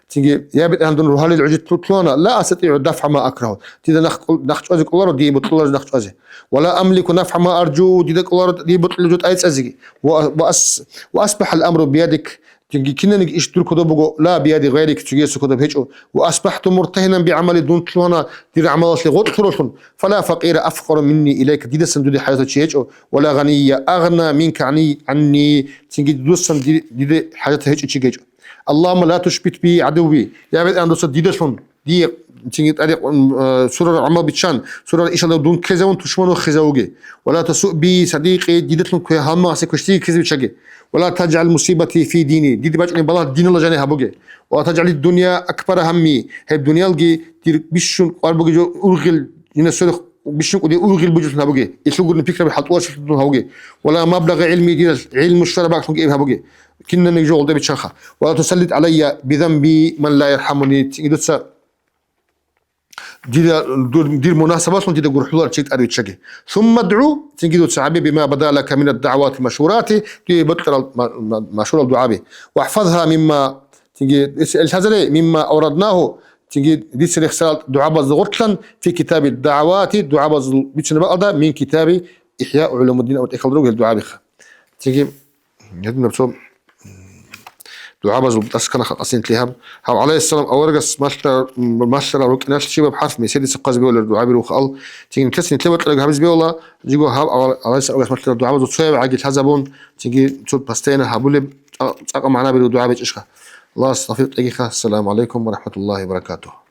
Цинги, я БетӀергьан, дун рогьалил гӀужит лъугьана, ла астатигӀу дафгӀа ма акрагьу, дида нахъ кӀул-, нахъ чӀвазе кӀоларо, дие бокьулареб нахъ чӀвазе. Ва ла амлику нафгӀа ма аржу, дида кӀоларо дие бокьулеб жо тӀайцӀазеги. Ва, ва ас-, ва асбахӀал амру биядик, цинги кинаниги иш дур кодоб буго, ла бияди гъайрик, цогиясул кодоб гьечӀо. Ва асбахӀту муртагьинан бигӀамали, дун лъугьана дир гӀамалалъе гъоркь лъуралъун, фала факъира афкъару минни илайка, дидасан дуде хӀажатав чи гьечӀо, ва ла гъанийя агъна минка гӀани-, гӀанни, цинги дудасан ди-, диде хӀажатав гьечӀев чи гьечӀо. Аллагьумма ла тушбит би гӀадуви, я БетӀергьан, дуца дидалъун, дие цинги тӀаде, м, э, сурараб гӀамал биччан, сурараб ишалда дун ккезавун, тушман вохизавуге. Ва ла тасуъ би садикъи, дидалъун кве-, гьалмагъасе квешлъи ккезе биччаге. Ва ла таджгӀал мусибати фи дини, диде бачӀунеб балагь диналда жаниб гьабуге. Ва ла таджгӀалид дунъя акбара гьамми, гьеб дуниялги дир бищун кӀвар бугеб жо ургъел, динасул бищун кӀудияб ургъел бугеблъун гьабуге, илъул гурони пикраби хӀалтӀуларелъун гьабуге. Ва ла маблага гӀилми, дир гӀилму щвараб бакӀлъунги гьеб гьабуге. Кинабниги жо гъолда биччаха. Ва ла тусаллит гӀалайя бизанби ман ла ярхӀамуни, цинги дуца дир, дир, дир мунагь сабаблъун дида гурхӀуларев чи тӀадвиччаге. Сумма дугӀу, цинги дуца гьабе, бима бада лака минад дагӀаватил машгьурати, дуе бокьарал ма-, ма-, машгьурал дугӀаби. ВахӀфазгьа мимма, цинги, ил-, лъазаре, мимма авраднагьу, цинги дица рехсарал дугӀабазда гъоркьлъан, фи китаби дагӀавати, дугӀабазул бицунеб бакӀалда, мин китаби ИхӀяу гӀулумуддин, абу тӀехьалда руго гьел дугӀабиха. Цинги, гьединаб цо, ДугӀабазул дарс ккана къасинлъи гьаб. Гьав, гӀалайгьиссалам, аварагас малъа-, малъарал рукӀиналъ щибаб хӀарф меседица хъвазе бевлер дугӀаби руха ал. Цинги нилъеца нилъер вацӀцӀараги гьабизе бевла, жиго гьав, гӀалайгьиссалам, аварагас малъарал дугӀабазул цояб гӀаги лъазабун, цинги цо постоянно гьабулеб цӀа-, цӀакъ магӀна биру дугӀа бичӀищха? Аллагьас тавфикъ кьегиха. Ассаламу гӀалайкум ва рахӀматуллагьи ва баракатугьу.